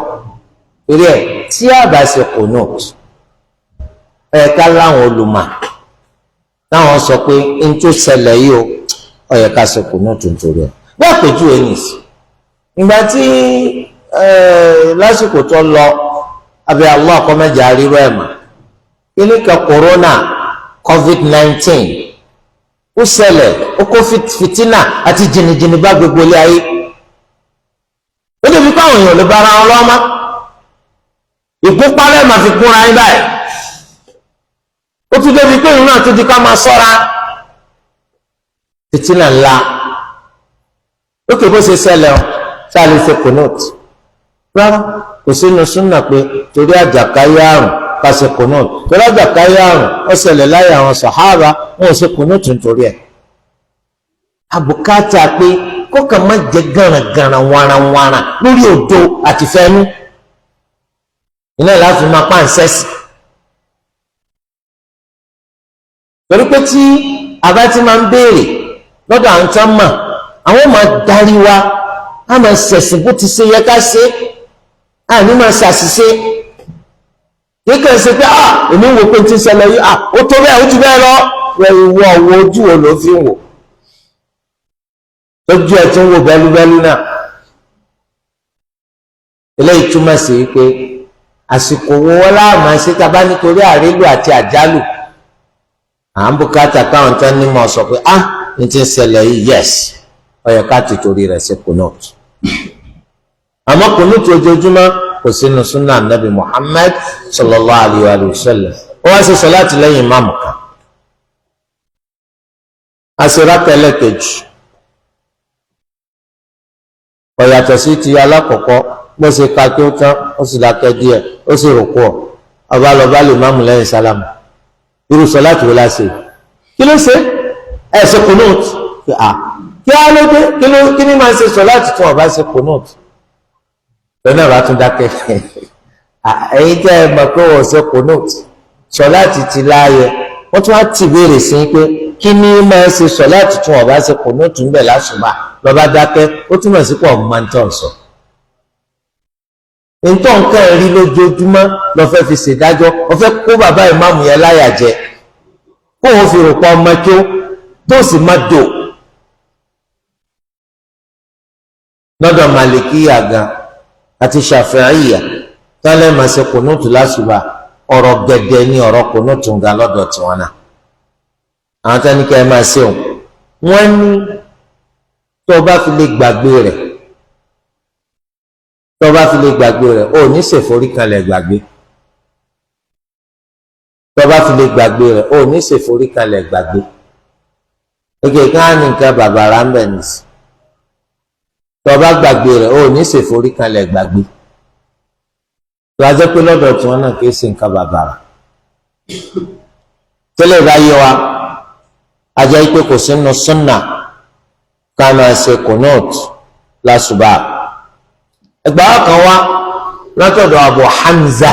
Torí ẹ̀, tí a bá ṣe kùnúùtù, ẹ̀ ká láwọn olùmọ̀ táwọn sọ pé n tó ṣẹlẹ̀ yìí o, ó yẹ ká ṣe kùnúùtù nítorí ẹ̀. Bí àpèjúwe nìsí, ìgbà tí lásìkò tó lọ, abẹ́ Allah kọ́mẹ́jà rírọ́ ẹ̀ mà, kíní kan corona, COVID-19, ó ṣẹlẹ̀, ó kó fìtínà àti jìnnìjìnnì bá gbogbo ilé ayé. Ó débi pé àwọn èèyàn lè bára wọn lọ́mọ, ìkópalẹ̀ máa fi kúnra yín báyìí. Ó tún débi pé ìrún náà tún di ká máa sọ́ra. Fìtínà ńlá lókè. Bó ṣe ṣẹlẹ̀ ọ, ṣáà lè ṣe kùnúùtù? Rárá, kò sínú súnà pé torí àjàkáyé àrùn ká ṣe kùnúùtù. Torí àjàkáyé àrùn ó ṣẹlẹ̀ láyé àwọn sàhábà, wọn ò ṣe kùnúùtù nítorí ẹ̀. Àbùkátà pé kókàn má jẹ gànràngànrà wàràwàrà lórí òdo àti fẹ́nu iná láti máa pa ǹsẹ́sì. Torí pé tí a bá ti máa ń béèrè lọ́dọ̀ àwọn tán mọ̀, àwọn máa darí wa, á máa ṣẹ̀sìn bó ti ṣe yẹ ká ṣe, àní máa ṣàṣìṣe. Kíkẹ́ ṣe pé ah, èmi wò pé tí ń ṣẹlẹ̀ yìí, ah, ó tó bẹ́ẹ̀, ó ti bẹ́ẹ̀ lọ. Wọ ìwọ ọwọ́ ojú wo ló fi ń wò? Lójú ẹ̀ tí ń wò bẹ́lúbẹ́lú náà. Eléyìí túmọ̀ sí pé àsìkò wo wọ́n láàmú ṣe tá a bá nítorí àrélù àti àjálù, à ń bùkátà káwọn tán ní mọ̀ sọ pé ah, ní ti ń ṣẹlẹ̀ yìí, yes, ó yẹ ká ti torí rẹ̀ ṣe kùnúùtù. Àmọ́ kùnúùtù ojoojúmọ́ kò sínú súnà Nabi Muhammad sallallahu alayhi wa sallam. Ó wá ṣe sọláàtì lẹ́yìn ìmáàmù kan, àṣírà kejì kò yàtọ̀ sí ti alákọ̀ọ́kọ́. Bó ṣe ka kí ó tán, ó sì dákẹ́ díẹ̀, ó sì rùkú. Ọ̀ ọba lọ́ba lè máàmù lẹ́yìn sálámù. Irú sọláàtì wo la ṣe? Kí ló ṣe? Ẹ ṣe kùnúùtù à, kí á ló dé? Kí ló, kí ni máa ṣe sọláàtì tí wọn bá ṣe kùnúùtù? Lọ́nà bá tún dákẹ́. Ẹ̀yin tẹ́ ẹ mọ̀ pé wọ́n ṣe kùnúùtù. Sọláàtì ti láàyè. Wọ́n tún wá ti béèrè sí pé kí ni máa ṣe sọláàtì tún ọba ṣe kùnúùtù ń bẹ̀ lásùbà, lọ́ba dákẹ́. Ó túmọ̀ sí pọ̀ máa ń tọ̀ sọ. Ntọ́ nǹkan rí lójoojúmọ́ lọ fẹ́ fi ṣèdájọ́. Wọ́n fẹ́ kó bàbá ìmáàmù yẹn láyà jẹ, kó òun fi rò pa ọmọ kí ó tó sì má dò. Lọ́dọ̀ Màlìkíyà gan àti Ṣàfi'íyà tálẹ̀ máa ṣe kùnúùtù lásùbà, ọ̀rọ̀ gẹ̀dẹ̀ ní ọ̀rọ̀ kùnúùtù ga lọ́dọ̀ tiwọn náà. Àwọn tání kẹ́ ẹ máa ṣe òun, wọ́n ní tó o bá fi lè gbàgbé rẹ̀, tó o bá fi lè gbàgbé rẹ̀, o ò ní ṣèforíkanlẹ̀ gbàgbé. Tó o bá fi lè gbàgbé rẹ̀, o ò ní ṣèforíkanlẹ̀ gbàgbé. Oge kan ní nǹkan bàbàrà ń bẹ̀ nìsí. Tó o bá gbàgbé rẹ̀, o ò ní ṣèforíkanlẹ̀ gbàgbé. Tó a jẹ́ pé lọ́dọ̀ tí wọ́n náà kì í ṣe nǹkan bàbàrà. Tẹ́lẹ̀ bá yé wa, a jẹ́ pé kò sínú súnà ká máa ṣe kùnúùt lásùbà. Ẹgbàá kan wá látọ̀dọ̀ Abu Hamza.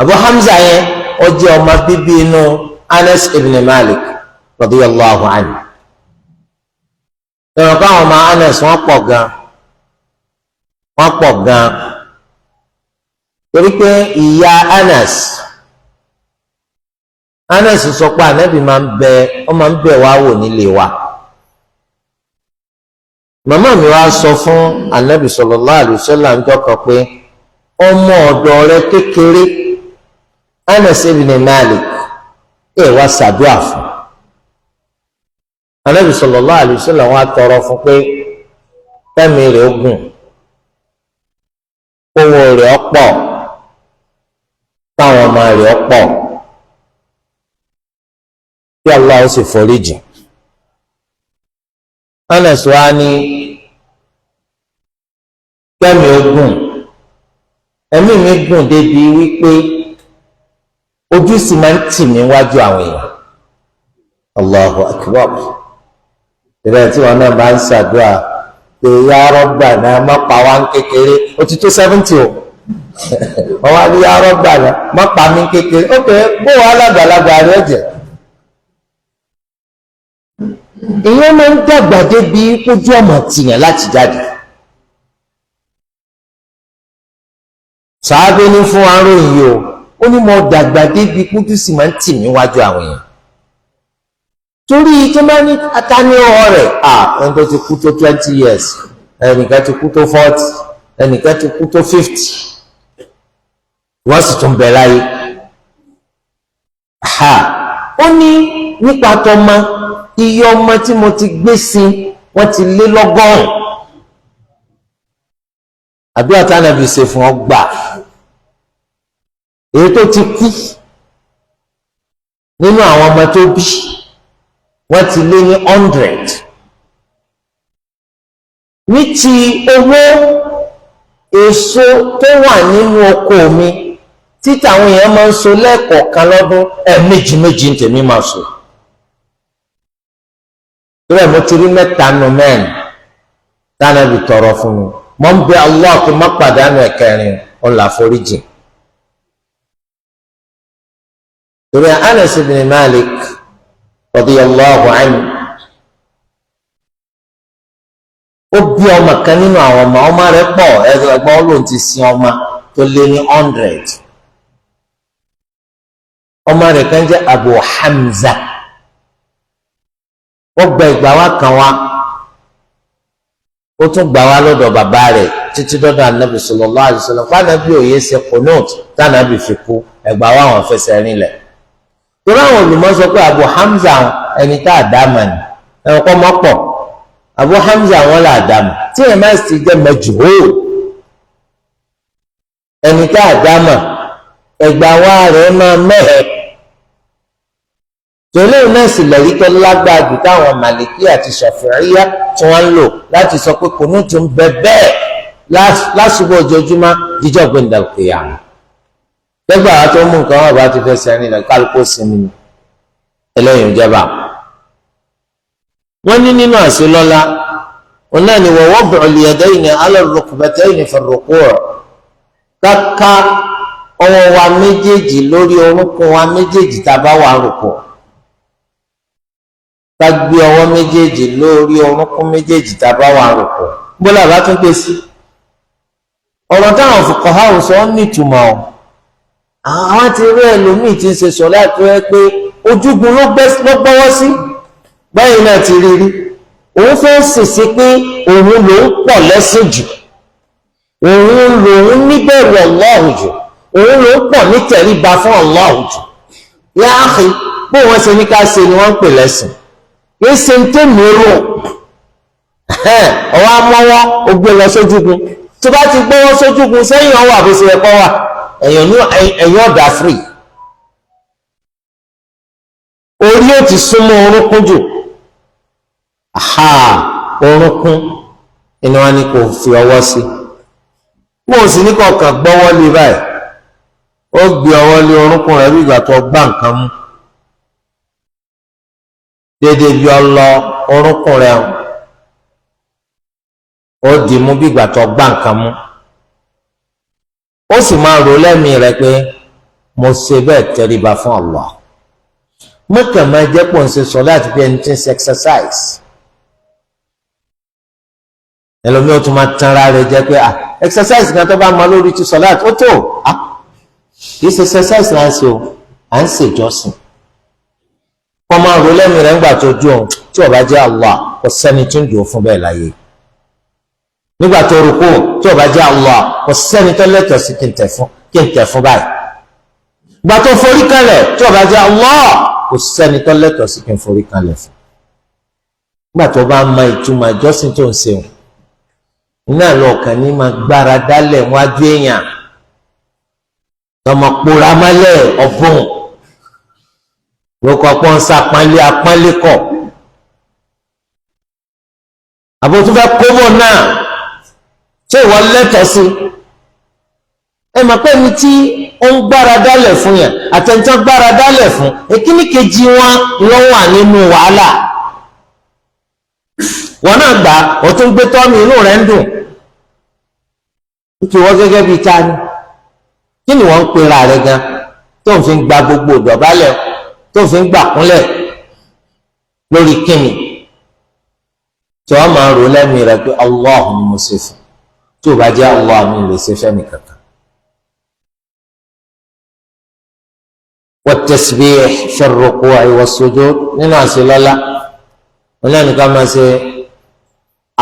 Abu Hamza yẹn, ó jẹ́ ọmọ bíbí inú Anas ibn Malik radiyallahu anhu. Ẹ̀rọ káwọn ọmọ Anas wọ́n pọ̀ gan, wọ́n pọ̀ gan, torí pé ìyá Anas, Anas sọ pé Ànábì máa ń bẹ, ọ máa ń bẹ wá wò nílé wa. Màmá mi wá sọ fún Ànábì sallallahu alaihi wasallam ńjọ́ kan pé ọmọ ọ̀dọ̀ rẹ̀ kékeré Anas ibn Malik ẹ wá ṣàdúrà fún. Ànábì sallallahu alaihi wasallam wá tọrọ fún pé kẹ́mi rẹ̀ ó gùn, owó rẹ̀ ó pọ̀, káwọn ọmọ rẹ̀ ó pọ̀, kí Allah ó sì foríjì. Anas wá ní kẹ́mi ó gùn, ẹ̀mí mi gùn débi wípé ojú sì máa ń tì mí wájú àwọn èèyàn. Allahu akbar. Ìrẹ́ tí wọn náà bá ń ṣàdúrà pé ya Rabbana má pa wá ń kékeré, ó ti tó 70 o, wọ́n wá ní ya Rabbana má pa mí kékeré. Ó pé bó wàá lágbàlagbà rẹ jẹ. Èèyàn máa ń dàgbà débi kójú ọmọ tìyàn láti jáde. Sàábé ní fún aróyìn yìí o, ó ní mo dàgbà débi kójú sì máa ń tì mí wájú àwọn èèyàn. Torí tó bá ní atani ọ̀rẹ́ à, ẹni tó ti kú tó 20 years, ẹnìkan ti kú tó 40, ẹnìkan ti kú tó 50, wọ́n sì tún bẹ láyé. Ha, ó ní nípa tọmọ, iye ọmọ tí mo ti gbé sí wọ́n ti lé 100. Àdúrà tánàbì ṣe fún ọ gbà, èyí tó ti kú nínú àwọn ọmọ tó bí wọ́n ti lé ní 100. Ní ti owó èso tó wà nínú oko mi títà àwọn èèyàn máa ń so lẹ́ẹ̀kọ̀ọ̀kan lọ́dún, ẹ̀ẹ̀mejì méjì ń tèmi máa so. Ìrẹ̀ mo ti rí 3 nù 4 tánàbì tọrọ fún mi. Mo ń bẹ Allah kí n má pàdánù ẹ̀kẹrin ọ̀là foríjì. Torí Anas ibn Malik radiyallahu anhu, ó bí ọmọ kan nínú àwọn ọmọ, ọmọ rẹ̀ pọ̀, ẹgbọ́n lòun ti sin ọmọ tó lé ní 100. Ọmọ rẹ̀ kan jẹ́ Abu Hamza. Ó gba ìgbà wa kan wá, ó tún gbà wá lọ́dọ̀ bàbá rẹ̀ títí dọ́dọ̀ anabi sallallahu alaihi wasallam. Fànàbí òye ṣe kùnúùt tànàbí fi kú, ẹgbà wa àwọn fẹsẹ̀ rinlẹ̀. Torí àwọn olùmọ̀ sọ pé Abu Hamza ẹni tá a dá mà ní ẹ̀rọ kọ́ mọ́ pọ̀. Abu Hamza wọn là dá mà, tí ẹ̀ máa sì jẹ́ majhul, ẹni tá a dá mà, ẹgbà wa rẹ̀ máa mẹ́hẹ̀ẹ́. Tòlóò náà sì lẹ̀rí tó lágbára jù táwọn Màlìkí àti Ṣàfi'íyà tí wọ́n ń lò láti sọ pé kùnúùtù ń bẹ bẹ́ẹ̀ lásìkò ojoojúmọ́ jíjọ́ gbẹ̀ndàlùkìyàmù. Lẹ́gbàá wa tó mú nǹkan wọn bá ti fẹ́ sẹ́rin lẹ̀, kálukú sinmi ni ẹlẹ́yìn ìjọba. Wọ́n ní nínú àṣelọ́lá wọn náà ni wa wad'ul yadayni 'ala ar-rukbatayni fi ar-ruku' káká ọwọ́ wa méjèèjì lórí orúnkún wa méjèèjì tá a bá wà rúkú, ká gbé ọwọ́ méjèèjì lórí orúnkún méjèèjì tá a bá wà rúkú, bólú àbá tún gbé sí. Ọ̀rọ̀ táwọn fuqaha sọ ń nítumọ̀ o. Àwọn ti rí ẹlòmíì tí ń ṣe sọ̀lá tó yẹ pé ojúgun ló gbọ́wọ́ sí, báyìí náà ti rí rí. Òun fẹ́ sèse pé òun lòún pọ̀ lẹ́sìn jù, òun lòún níbẹ̀rù Allah jù, òun lòún pọ̀ nítẹríba fún Allah jù. Ya akhi, bó wọ́n ṣe ní ká ṣe ni wọ́n ń pè lẹ́sìn, kì í ṣe ń tẹ̀mí rò. Ọwọ́ amọ́wọ́ ó gbé lọ sójúgun, tó bá ti gbọ́wọ́ sójúgun sẹ́yìn ọwọ́ àbóṣe ẹ̀kọ́ wà ẹ̀yìn ọ̀dà free, orí ó ti súnmọ́ orúnkún jù. Aha, orúnkún inú wa ni kò fi ọwọ́ sí. Mo sì ní kọkàn gbọ́wọ́ lé báyìí, ó gbé ọwọ́ lé orúnkún rẹ̀ bí ìgbà tó gbá nǹkan mú déédéé, bí ọlọ orúnkún rẹ̀ ó dì mú bí ìgbà tó gbá nǹkan mú. Ó sì máa rò lẹ́mìí rẹ̀ pé mo ṣe bẹ́ẹ̀ tẹríba fún Allah. Mọ́kàn máa jẹ́ pọ̀ ń ṣe sọ láti bí ẹni tí ń ṣe exercise. Ẹlòmíì ó tún máa tanra rẹ̀ jẹ́ pé ah, exercise kan tó bá máa lórí ti sọ láti ó tó. Ah, kì í ṣe exercise là ń ṣe o, à ń ṣèjọsìn. Kọ́ máa rò lẹ́mìí rẹ̀ ńgbà tó dùn ọ́n, tí ó bá jẹ́ Allah, kò sẹ́ni tí ń dùn fún bẹ́ẹ̀ láyé. Nígbà tó rúkú, tí ó bá jẹ́ Allah, kò sẹ́ni tó lẹ́tọ̀ọ́ sí kí n tẹ̀ fún báyìí. Ìgbà tó forí kalẹ̀, tí ó bá jẹ́ Allah, kò sẹ́ni tó lẹ́tọ̀ọ́ sí kí n forí kalẹ̀ fún. Nígbà tó bá mọ ìtumọ̀ ìjọsìn tó ń ṣeun náà, lọ́ọ̀kan ní máa gbára dálẹ̀ wájú èèyàn, tọmọ kpóra mọ́lẹ̀ ọ̀bùn lóko pọ́nsá pọ́nlé apọ́nlé kọ̀, àbótú fẹ́ kóbó náà, ṣé ìwọ lẹ́tọ̀ọ́ sí? Ẹ mọ̀ pé ẹni tí ó ń gbára dálẹ̀ fún yẹn àtẹnitọ́ gbára dálẹ̀ fún, èkíní kejì wọn ló wà nínú wàhálà. Wọn náà gbà ó tún gbé tọ́mì, inú rẹ̀ ń dùn nítorí wọ́n gẹ́gẹ́ bíi ta ni? Kí ni wọ́n ń pera rẹ̀ gan tó ń fi gba gbogbo ìdọ̀bálẹ̀, tó ń fi gbà kúnlẹ̀ lórí kíni? Tí wọ́n máa rò lẹ́mìí rẹ̀ pé Allah ni mo ṣe fún, tí ò bá jẹ́ Allah mi lè ṣe fẹ́mi kankan. wat-tasbih fi ar-ruku' was-sujud, nínú àṣelọ́lá wọn náà nìkan máa ṣe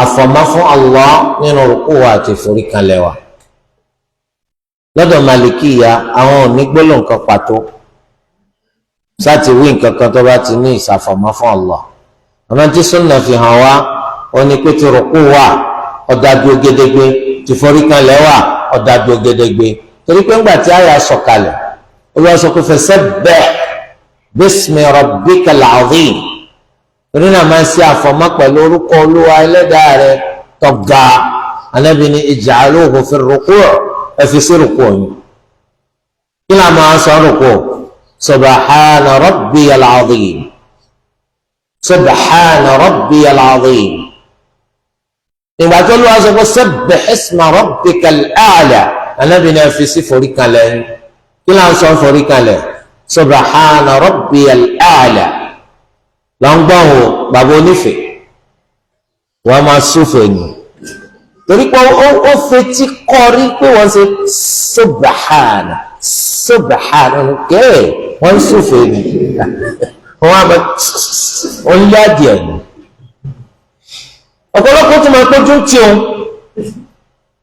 àfọ̀mọ́ fún Allah nínú rúkú àti ìforíkanlẹ̀ wa. Lọ́dọ̀ Malikiya, àwọn ò ní gbólóhùn nǹkan pàtó sáti wí nǹkan kan tó bá ti ní ìsàfọ̀mọ́ fún Allah. Àmọ́ tí súnà fi hàn wá, ó ní pé ti rúkú wà, ọ̀dàdúró gédégbé, ti foríkanlẹ̀ wà, ọ̀dàdúró gédégbé, torí pé ńgbà tí àyà sọ̀kalẹ̀, Olúwa sọ pé fasabbih bismi rabbikal azim, torí náà máa ń ṣe àfọ̀mọ́ pẹ̀lú orúkọ Olúwa ẹlẹ́dàá rẹ tó ga. Ànábì ní ij'aluhu fi ruku', ẹ fi sí rúkú yín. Kí ló máa sọ rúkú? Subhana rabbiyal azim, subhana rabbiyal azim. Ìgbà tó lọ́wọ́ sọ pé sabbih isma rabbikal a'la, Ànábì ní ẹ fi sí foríkanlẹ̀ yín. Kí ló ń sọ foríkanlẹ̀? Subhana rabbiyal a'la. Lọ́ngbọ̀n o, bàbá onífẹ̀ẹ́, wọ́n máa súfèé nù, torí pé ó fetí kọrí pé wọ́n ṣe subhana subhana kẹ́ wọ́n ń súfèé nù, wọ́n á máa wọ́n lé adìẹ nù. Ọ̀pọ̀lọpọ̀ tó máa péjú tí òun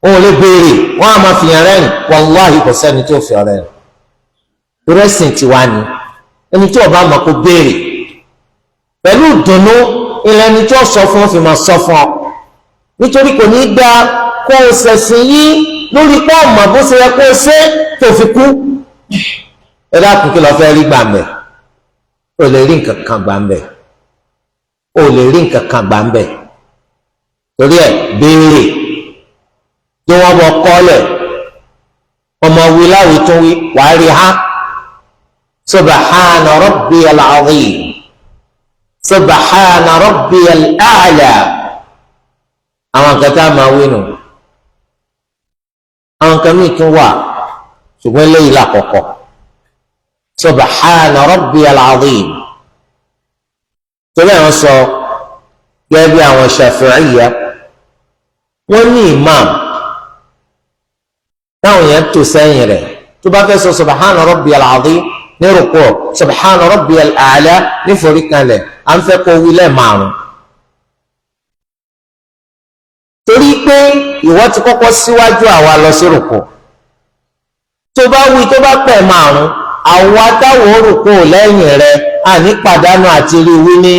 òun lè béèrè, wọ́n á máa fìyàn rẹ́rìn. Wàláhì, kò sẹ́ni tó fi ọ̀rẹ́ rẹ̀ torí ẹ̀sìn tiwa ni. Ẹni tí ó bá mọ̀ kó béèrè pẹ̀lú ìdùnnú. Ilẹ̀ ẹni tí ó sọ fún ọ fi máa sọ fún ọ, nítorí kò ní í gba kó o ṣẹ̀sìn yín lórí pé ọmọ bó ṣe yẹ kó o ṣe tó fi kú. Ẹ dákun, kí lọ fẹ́ rí gbàmbẹ̀? O lè rí nǹkan kan gbàmbẹ̀, o lè rí nǹkan kan gbàmbẹ̀. Torí ẹ béèrè tí wọ́n bọ kọ́lẹ̀, ọmọ wí láwùí tún wí, wàá rí ha. Subhana rabbiyal azim, subhana rabbiyal a'la. Àwọn kan tá a máa wí nù. Àwọn kan míì tún wà. Ṣùgbọ́n eléyìí lákọ̀ọ́kọ́, subhana rabbiyal azim. Torí àwọn sọ gẹ́gẹ́ bí àwọn Shafi'iyya, wọ́n ní imam táwọn yẹn tó sẹ́yìn rẹ̀ tó bá fẹ́ sọ subhana rabbiyal azim ní rúkú, subhana rabbiyal a'la ní foríkanlẹ̀, à ń fẹ́ kó wí lẹ́ẹ̀márùn. Torí pé ìwọ ti kọ́kọ́ síwájú àwa lọ sí rúkú, tó bá wí tó bá pẹ̀ márùn, àwa táwọn rúkú lẹ́yìn rẹ̀ àní pàdánù àti rí wí ní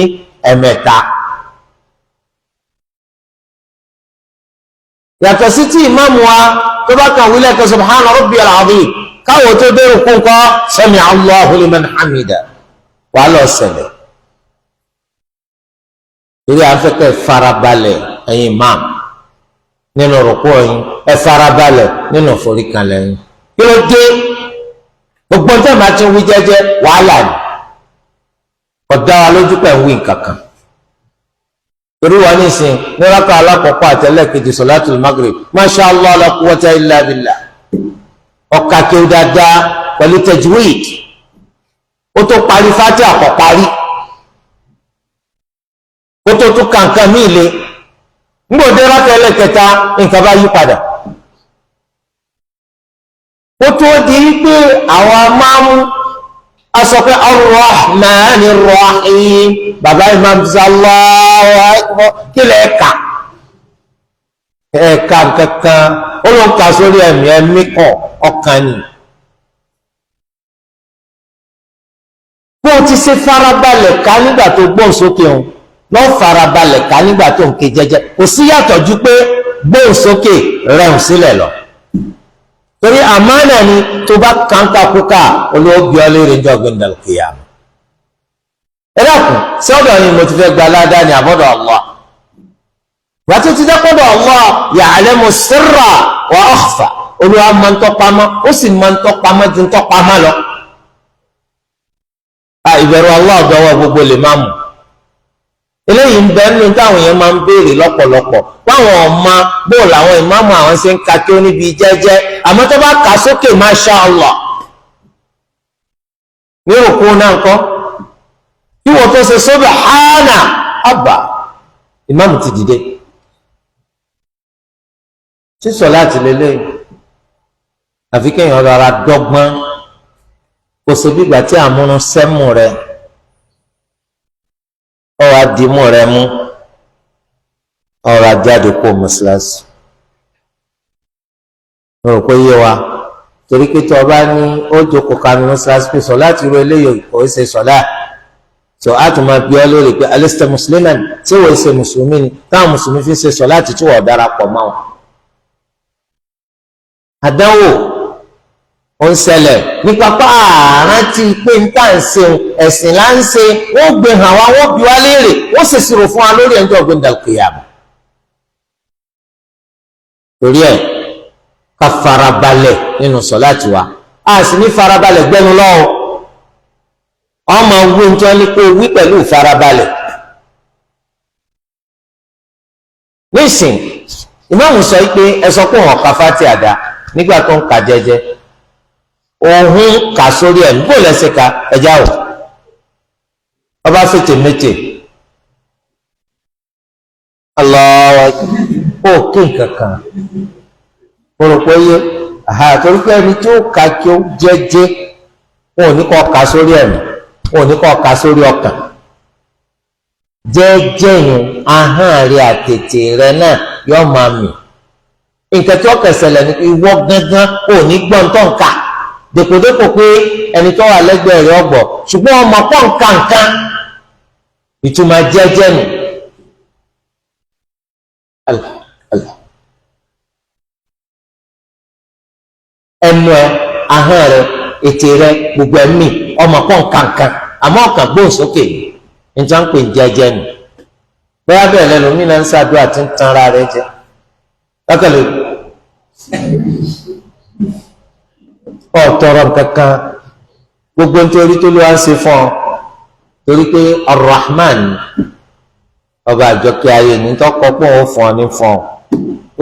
ẹ̀mẹ́ta. Yàtọ̀ sí tí ìmáàmù wa tó bá kàn wílẹ̀ kan subhana rabbiyal azim, káwọn tó dé rúkú ńkọ́ sami'a Allahu liman hamida, wàá lọ ṣẹlẹ̀. Torí à ń fẹ́ kẹ́ farabalẹ̀ ẹ̀yin imam nínú rúkú yín, ẹ farabalẹ̀ nínú foríkanlẹ̀ yín. Kí ló dé? Gbogbo ọjọ́ máa ti wí jẹ́jẹ́ wàhálà ni, kò dá wa lójú pẹ̀ ń wí nǹkan kan. Torí wọn nísìn ní rákà alákọ̀ọ́kọ́ àtẹlẹ́kejì sọ̀látùl magrib, masha Allah la quwwata illa billah, ọ̀kà kí ó dáadáa pẹ̀lú tajwid, ó tó parí fati àkọ́ parí, ó tó tún kàǹkà míì le. Ngbòdé rákà ẹlẹ́kẹta nǹkan bá yí padà, ó tó di pé àwọn máàmú a sọ pé Ar-Rahman Ar-Rahim, bàbá imam Allahu Akbar, kí lè kà ẹ̀ka kankan, ó ló ń kà sórí ẹ̀mí, ẹ̀mí kọ̀ ọkàn ni. Bó o ti ṣe farabalẹ̀ ká nígbà tó gbóhùn sókè òun lọ́ farabalẹ̀ ká nígbà tó ń ké jẹ́jẹ́, kò sí yàtọ̀ ju pé gbóhùn sókè rẹ̀hùn sílẹ̀ lọ. Torí àmánà ni, tó bá kàńkà kúkà olóògbé ọlẹ́rìí jọ gbẹ̀ndàlù kìyàmù. Ẹ dákun, sọ́dọ̀ ni mo ti fẹ́ gba aládàá ni àbọ̀dọ̀ Allah. Wàtí ti dẹ́kọ̀dọ̀ Allah ya'lamu sirra wa akhfa, Olúwa máa ń tọ́pamọ́, ó sì máa ń tọ́pamọ́ ju ń tọ́pamọ́ lọ. Ìbẹ̀rù Allah ọ̀dọ́wọ́ gbogbo lè má mú. Eléyìí ń bẹ nínú táwọn èèyàn máa ń béèrè lọ́pọ̀lọpọ̀, báwọn ọmọ bóòlù àwọn ìmáàmù àwọn ṣe ń ka kí ó níbi jẹ́jẹ́, àmọ́ tó bá kà sókè masha Allah ní òkú náà kọ́ kí wọ́n tó ṣe subhana abba, ìmáàmù ti dìde. Sísọ láti lélẹ̀ àfi kéèyàn rárá dọ́gbọ́n, kò sí bí ìgbà tí àmúnú sẹ́mù rẹ̀ ọ̀rọ̀ àdìmú rẹ̀ mú ọ̀rọ̀ àjáde kó mọ́ṣáláṣí. Mo rò pé yé wa, torí pé tí ọba ní ó jókòó kanu mọ́ṣáláṣí pé sọ láti ru eléyìí kò ṣe sọ̀lá, tó a tún máa bí ọ lórí pé alista musliman, tí wọ́n ṣe mùsùlùmí ni táwọn mùsùlùmí fi ṣe sọ láti tí wọ́n darapọ̀ mọ́ wọn. Àdánwò ó ń ṣẹlẹ̀ nípa pààrántí pé ń tà ń ṣe ẹ̀sìn là ń ṣe, wọ́n gbé hàn wá, wọ́n bi wá léèrè, wọ́n ṣèṣirò fún wa lórí ẹjọ́ gbẹ̀ndàkìyàmù. Torí ẹ̀ ká farabalẹ̀ nínú sọ̀láàtì wa, a sì ní farabalẹ̀ gbẹ́nu lọ́wọ́, ọmọ wí ń tọ́ ní kó wí pẹ̀lú farabalẹ̀. Nísìn ìmáàmù sọ pé ẹ sọ pé òun ọ̀ka fati àdá nígbà tó ń kà jẹ́jẹ́, òun kà sórí ẹ̀ níbo lẹ́sẹ̀ ka ẹja o, ọba fètè méje Allahu ó kí nǹkankan mo rò pé yé, torí pé ẹni tí ó ka kí ó jẹ́jẹ́ wọn ò ní kọ́ ka sórí ẹ̀mí, wọn ò ní kọ́ ka sórí ọkàn. Jẹ́jẹ́ yẹn ahọ́n rẹ àtètè rẹ náà yóò máa mì. Nǹkan tí ó kẹsẹ̀lẹ̀ ni ìwọ gángan ò ní gbọ́n tó ń kà, dèpòdépò pé ẹni tó wà lẹ́gbẹ̀ẹ́ rẹ ọgbọ̀, ṣùgbọ́n ọmọ pọ̀ nǹkan nǹkan ìtumọ̀ jẹ́jẹ́ nù. Ẹnu ẹ, ahọ́n rẹ, ètè rẹ, gbogbo ẹ̀mí ọmọ pọ̀ nǹkan nǹkan, àmọ́ ọkàn gbóhùn sókè níta ń pè ń jẹ́jẹ́ nù. Bóyá bẹ́ẹ̀ lẹ́nu mí náà ń ṣàdúrà tí ń tan ara rẹ jẹ lákàlẹ̀ ọ̀tọ̀rọ̀ kankan, gbogbo nítorí tó ló wá ń ṣe fún ọ, torí pé Ar-Rahman ọba àjọkẹ́ ayé ní tọkọ pé òun fún ọ ní fún ọ,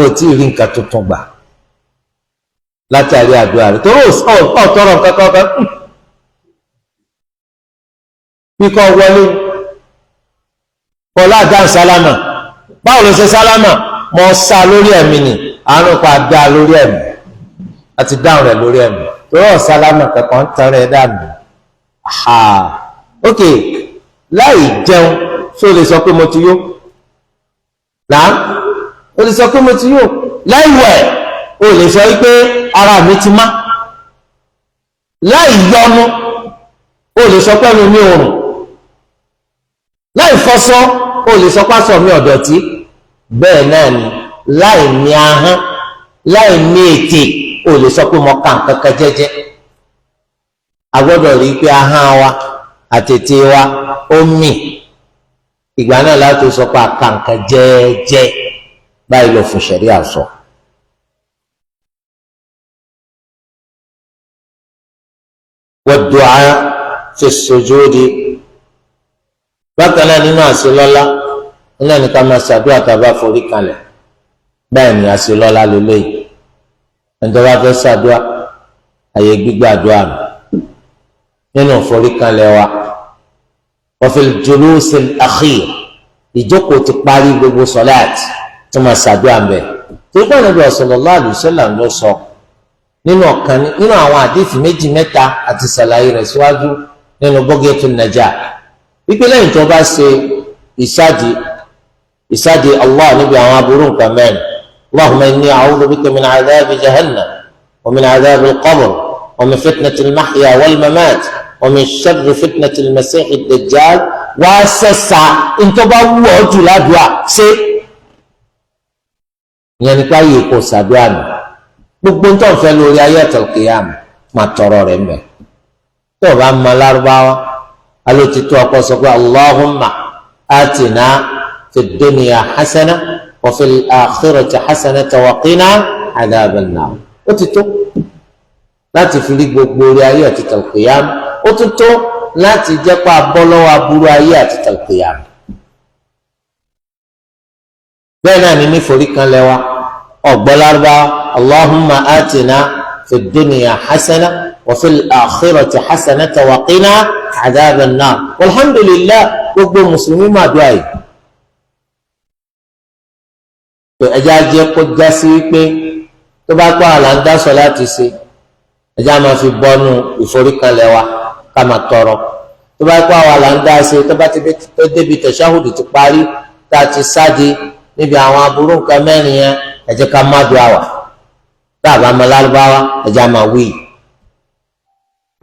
ó tí ì rí nǹkan tuntun gbà. Látàrí àdúrà rẹ̀ torí ọ̀tọ̀rọ̀ kankan kan bí kò wọlé kọlá dá sálámà. Báwo ló ṣe sálámà? Mọ sá lórí ẹ̀mí ni, àánú pa dá lórí ẹ̀mí àti dáhùn rẹ̀ lórí ẹ̀mí torí ọ̀sálámà kankan ń tan rẹ̀ dànù. Ok, láì jẹun ṣó lè sọ pé mo ti yó? Náà o lè sọ pé mo ti yó. Láì wẹ̀ o lè sọ pé ara mi ti má. Láì yọnu o lè sọ pé mi ò rùn. Láì fọṣọ o lè sọ pásọ mi ọ̀dọ̀tí. Bẹ́ẹ̀ náà ni láì ní ahọ́n, láì ní ètè, o lè sọ pé mo kà nǹkan kan jẹ́jẹ́. A gbọ́dọ̀ rí i pé ahọ́n wa àtètè wa ó mì. Ìgbà náà láti sọ pé a kà nǹkan jẹ́jẹ́. Báyìí lọ fún ṣẹ̀ríà sọ. Wad-du'a fi as-sujudi. Bákan náà nínú àṣelọ́lá nínú ẹni ká máa ṣàdúrà tá a bá forí kalẹ̀. Bẹ́ẹ̀ ni àṣelọ́lá lélẹ́yìí. Ẹni tó bá fẹ́ ṣàdúrà, àyè gbígbàdúrà nù nínú forí kalẹ̀ wa. Wa fil julus al-akhir, ìjókòó ti parí gbogbo sọláàtì tó máa ṣàdúrà ń bẹ̀. Torí pé Ànábì sallallahu alaihi wasallam ló sọ nínú ọ̀kan nínú àwọn àdéhìí méjì mẹ́ta àti ṣàlàyé rẹ̀ síwájú nínú Bughyatun Najah, wípé lẹ́yìn tó bá ṣe ìsádi Allah níbi àwọn aburú nǹkan mẹ́rin, Allahumma inni a'udhu bika min adhabi jahannam wa min adhabi al-qabr wa min fitnati al-mahya wal-mamat wa min sharri fitnati al-masihi ad-dajjal. Wá sẹ́sà ntọ́ba wù ọ́ jù ládùá ṣé ìyẹn nípa yìí kò sàdúrà nù. Gbogbo ntọ́ nfẹ́ lórí ayé àtàlùkìyàm máa tọrọ rẹ̀ mbẹ́. Tó o bá ma lárúbáwá alótìtú ọkọ sọ pé Allahumma atina fi dunya hasana wa fil akhirati hasana wa qina adhaban nar. Ó ti tó láti fi rí gbogbo orí ayé àti tàlùkìyàm. Ó tún tó láti jẹ́ pé abọ́lọ́wọ́ aburú ayé àti tàlùkìyàm. Bẹ́ẹ̀ náà ni ní forí kan lẹ́wà ọ̀gbọ́lárúbá Allahumma atina fi dunya hasana wa fil akhirati hasana wa qina adhaban nar. Alhamdulillah, gbogbo mùsùlùmí máa dùn àyè. Tó ẹja jẹ́ kó já sí wípé tó bá pa àlà ń dásọ láti ṣe, ẹja máa fi bọ́nu ìforíkanlẹ̀ wa ká máa tọrọ. Tó bá pa àlà ń dá ṣe, tó bá ti débi tẹ̀síáhùdù ti parí tá a ti sáde níbi àwọn aburú nǹkan mẹ́rin yẹn, ẹ jẹ́ ká má dùn àwà. Tá a bá máa lárúbáwá, ẹ jẹ́ á máa wí.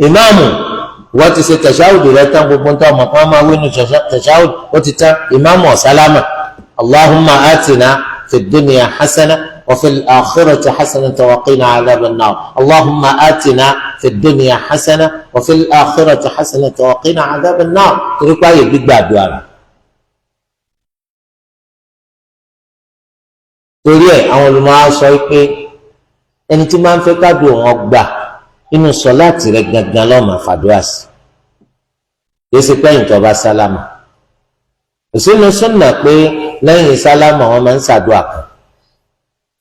Ìmáàmù wọ́n ti ṣe tẹ̀síáhùdù rẹ tán, gbogbo ń tọ́ ọmọ kan máa wí nu tẹ̀síáhùdù ó ti tán. Ìmáàmù ọ̀sálámà Allahumma atina fi dunya hasana wa fil akhirati hasana wa qina adhaban nar. Allahumma atina fi dunya hasana wa fil akhirati hasana wa qina adhaban nar. Torí pé àyè gbígbàdúrà rẹ̀. Torí ẹ àwọn olùmọ̀ á sọ pé ẹni tí máa ń fẹ́ kádùn wọn gbà inú sọláàtì rẹ gangan lọ́ọ́ máa fàdúrà sí. Kì í ṣe pé ẹ̀yìn tó bá sálámà. Kò sínú súnà pé lẹ́yìn sálámà wọn máa ń ṣàdúrà kan.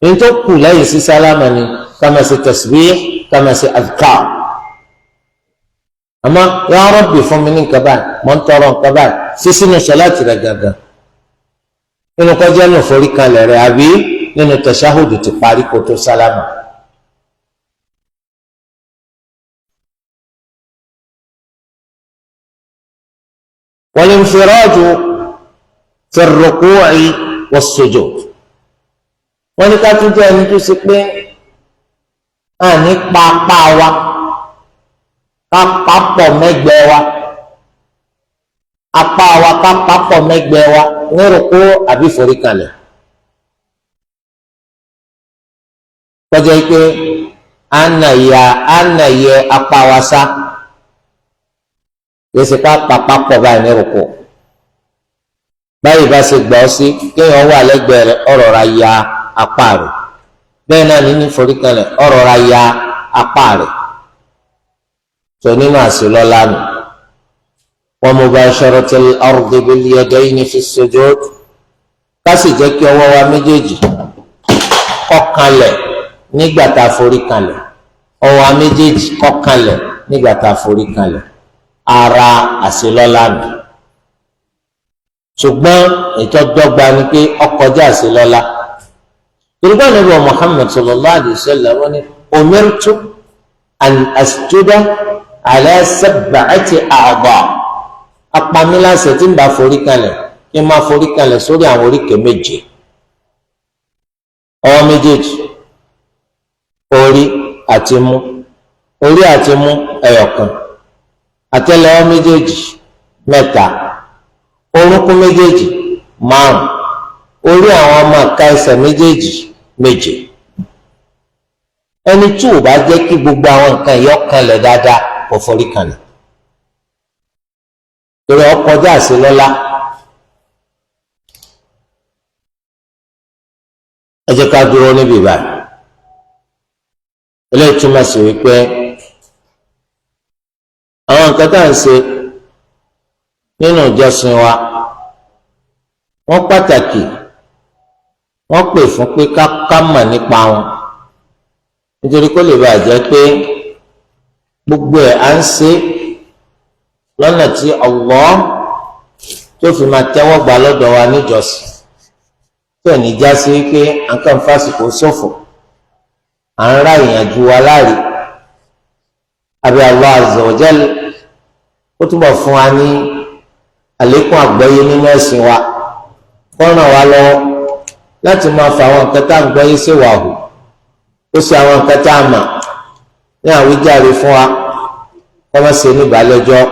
Ní tó kù lẹ́yìn sí sálámà ni ká máa ṣe tasbih, ká máa ṣe adhkar. Àmọ́ ya Rabbi fún mi ní nǹkan báyìí, mò ń tọrọ nǹkan báyìí, sí sínú sọláàtì rẹ gangan. Nínú kọjá nù forí kalẹ̀ rẹ àbí nínú tẹ̀sáhùdù ti parí kó tó sálámà. Wal-infiraju fi ar-ruku'i was-sujud. Wọ́n ní ká tún jẹ́ ẹni tó ṣe pé àní pápá wa ká papọ̀ mẹ́gbẹ́ wa, apá wa ká papọ̀ mẹ́gbẹ́ wa ní rúkú àbí forí kalẹ̀. Kọjá pé àna yẹ apá wa sá, yẹsẹ ká papọ̀ báyìí ní rúkú. Báyìí bá ṣe gbọ́ sí kéèyàn wà lẹ́gbẹ̀ẹ́ rẹ̀ ọ̀rọ̀ ra ya apá rẹ̀, bẹ́ẹ̀ náà nínú ìforíkanlẹ̀ ọ̀rọ̀ ra ya apá rẹ̀ tó nínú àṣìlọ́lá nù. Wa mubasharatil ardi bil yadayni fi sujud, ká sì jẹ́ kí ọwọ́ wa méjèèjì kó kanlẹ̀ nígbà tá a forí kanlẹ̀. Ọwọ́ méjèèjì kó kanlẹ̀ nígbà tá a forí kanlẹ̀, ara àṣelọ́lá nù. Ṣùgbọ́n ètò dọ́gba ni pé ọkọjá àṣelọ́lá. Yorùbá Ànábì Muhammad sallallahu alayhi wa sallam wọ́n ní umirtu an asjuda ala sab'ati a'dha, apamiláṣẹ tí ń bá forí kanlẹ̀ kí n máa forí kanlẹ̀ sórí àwọn oríkèé méje, ọwọ́ méjèèjì, orí àti mú, orí àti mú ẹyọkan, àtẹ́lẹwọ́ méjèèjì mẹ́ta, orúnkún méjèèjì márùn, orí àwọn ọmọ ìka ẹsẹ̀ méjèèjì méje. Ẹni tí ò bá jẹ́ kí gbogbo àwọn nǹkan yìí ọkànlẹ̀ dáadáa kò forí kanlẹ̀, torí ọkọjá àṣelọ́lá. Ẹ jẹ́ ká dúró níbí báyìí. Eléyìí túmọ̀ sí wípé àwọn nǹkan tá à ń ṣe nínú ìjọsìn wa wọ́n pàtàkì, wọ́n pè fún pé ká mọ̀ nípa wọn, nítorí kó lè bàa jẹ́ pé gbogbo ẹ̀ à ń ṣe lọ́nà tí Allah tó fi máa tẹ́wọ́ gbà lọ́dọ̀ wa níjọsìn, tí ò ní já sí pé à ń kàn fásitì ṣòfò, à ń ra ìyànjú wa láre. Àbí Allah azza wa jal ó túbọ̀ fún wa ní àlékún àgbọ́yé nínú ẹ̀sìn wa, kó ràn wá lọ́wọ́ láti máa fa àwọn nǹkan tá à ń gbọ́yé sí wà hù, ó sì àwọn nǹkan tá a mà ní àwíjàre fún wa, kó má ṣe ní ìbálẹ́jọ́.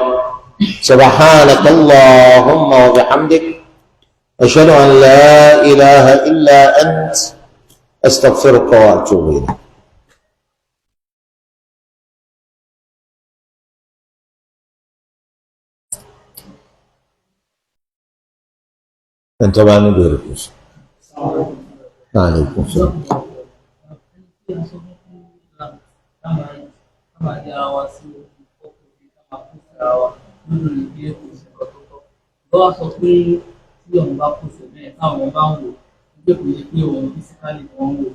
Subhanaka Allahumma wa bihamdik, ashhadu an la ilaha illa ant, astaghfiruka wa atubu ilayk. Ẹni tó bá ní bèrè kù sí. Náà lè kún sí. Lọ́wọ́ sọ pé tí òun bá kó sí bẹ́ẹ̀ táwọn bá ń wò pé kò yẹ pé òun físíkálì wọn wò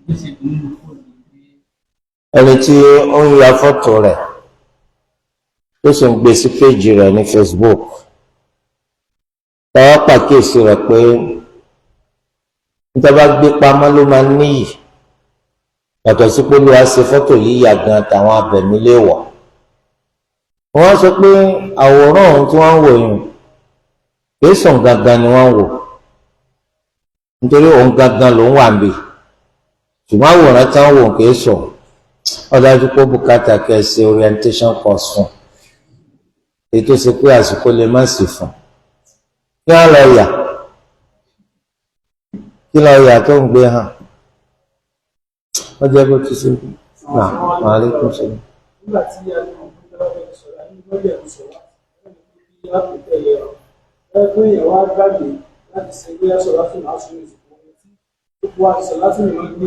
bí ṣe dùn nínú fóònù. Ẹni tí ó ń ya fọ́tò rẹ̀ tó sì ń gbé sí péjì rẹ̀ ní Facebook, tọ́wọ́ pàkíyèsí rẹ̀ pé níta bá gbé pamọ́ ló máa ń níyì, yàtọ̀ sí pé olúwa ṣe fọ́tò yíya gan tàwọn abẹ̀mí léèwọ̀. Wọ́n sọ pé àwòrán ohun tí wọ́n ń wò yìí kìí sùn gangan ni wọ́n ń wò, nítorí òun gangan ló ń wà níbí, ṣùgbọ́n àwòrán tí wọ́n wò kìí sùn. Ó dájú pé bùkátà kẹ́ ṣe orientation course fún èyí tó ṣe pé àsìkò lè má sí fún. Kí wọ́n lọ yà, kí lọ yà tó ń gbé hàn, wọ́n jẹ́ bó ti ṣe nà màálíkùn sọ̀rọ̀. Nígbà tí a ní ọmọ tó bá fẹ́ sọ̀rọ̀, a ní lọ́lẹ̀ ẹ̀rù sọ̀rọ̀ láti bí a kò tẹ̀lé ọ. Ẹ pé èèyàn wá gbàgbé láti ṣe bí a sọ̀rọ̀ láti máa sún ìsìnkú omi tí ó kó wa sọ̀rọ̀ láti máa gbé.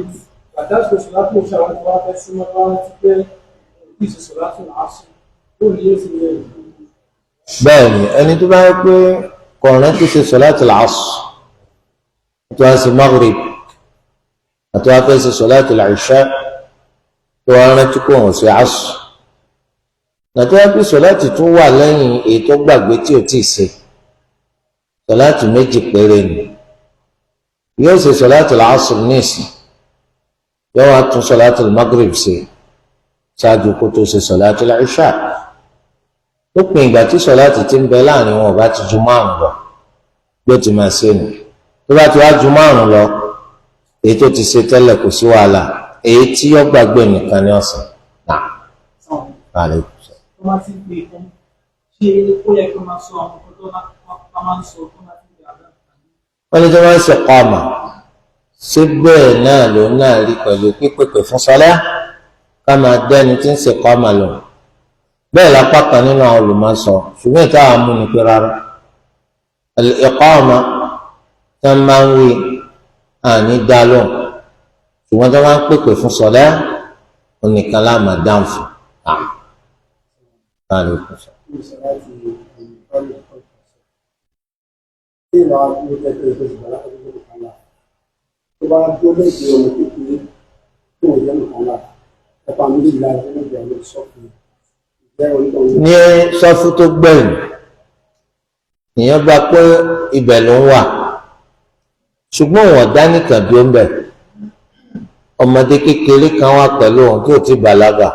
Bàtà sọ̀rọ̀ láti máa ṣe àwọn tí wọ́n fẹ́ súnmọ́ bá wọn ti pé kí ìṣe sọ̀rọ̀ láti máa sún. Ó ní yóò ti yẹ ìlú. Bẹ́ẹ̀ni, ẹni tó bá yẹ pé kọ̀ọ̀rán tó ṣe sọ̀látul asr, tó wá sí maghrib, àti wá fẹ́ ṣe sọ̀látul ìṣá, tó wá rántí kó hàn sí asr, nàti wá pé sọ̀láàtì tún wà lẹ́yìn èyí tó gbàgbé tí ò tí ì ṣe, sọ̀láàtì méjì péré ni yóò ṣe sọ̀látul asr níìsín, yóò wá tún sọ̀látul maghrib ṣe ṣáájú kó tó ṣe sọ̀látul ìṣá. Lópin ìgbà tí sọ̀láàtì ti ń bẹ láàrin wọn ò bá ti ju márùn lọ, yóò ti máa ṣe nù. Tó bá ti wá ju márùn lọ, èyí tó ti ṣe tẹ́lẹ̀ kò sí wàhálà, èyí tí yóò gbàgbé nìkan ní ọ̀sán náà. Tó bá ti gbé fún, ṣé ó yẹ kí wọ́n máa sọ àwọn nǹkan tó máa ń sọ tó máa ti gbé àgbà? Wọ́n ní tí wọ́n ń ṣe kọ́ọ̀mà, ṣé bẹ́ẹ̀ náà ló náà rí pẹ̀lú pípèpè fún sọlá ká máa dẹ́ni tí ń ṣe kọ́ọ̀mà lò? Bẹ́ẹ̀ lápá kan nínú àwọn olùmọ̀sọ, ṣùgbọ́n ìta àwọn amúni pé rárá. Al-iqama tí wọ́n máa ń wí àní dá lóhùn, ṣùgbọ́n tí wọ́n máa ń pèpè fún sọlá onìkan láàmà dáhùn fún. Tó bá dúró lẹ́gbẹ̀ẹ́ ọmọ kékeré tó wọ́n jẹ́ nìkan lá, ẹ̀pà Ní sọ́fù tó gbẹ̀yìn, ìyẹn bá pé ibẹ̀ ló ń wà, ṣùgbọ́n òun ọ̀dá nìkan dúró ń bẹ̀. Ọmọdé kékeré kan wà pẹ̀lú òun tí ò ti bàlágà,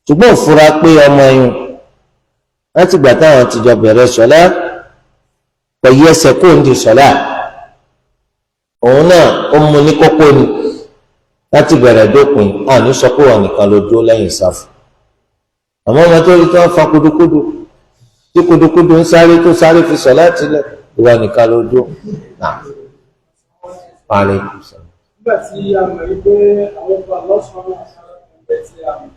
ṣùgbọ́n ò fura pé ọmọ yẹn láti gbà táwọn ti jọ bẹ̀rẹ̀ sọ́lá pẹ̀lú ẹsẹ̀ kó ń di sọ́lá, òun náà ó mú ní kókó ni láti bẹ̀rẹ̀ dópin. Àní sọ pé wọn nìkan ló dúró lẹ́yìn sáfù. Àmọ́ ọmọ tó rí tí wọ́n fa kudukudu tí kudukudu ń sáré tó sáré fi sọ láti lẹ̀, ìwọ nìkan ló dúró. Parí. Nígbà tí a mọ̀ wípé àwọn ọba lọ́sàn-án àṣàlẹ̀ ẹgbẹ́ tí a mọ̀,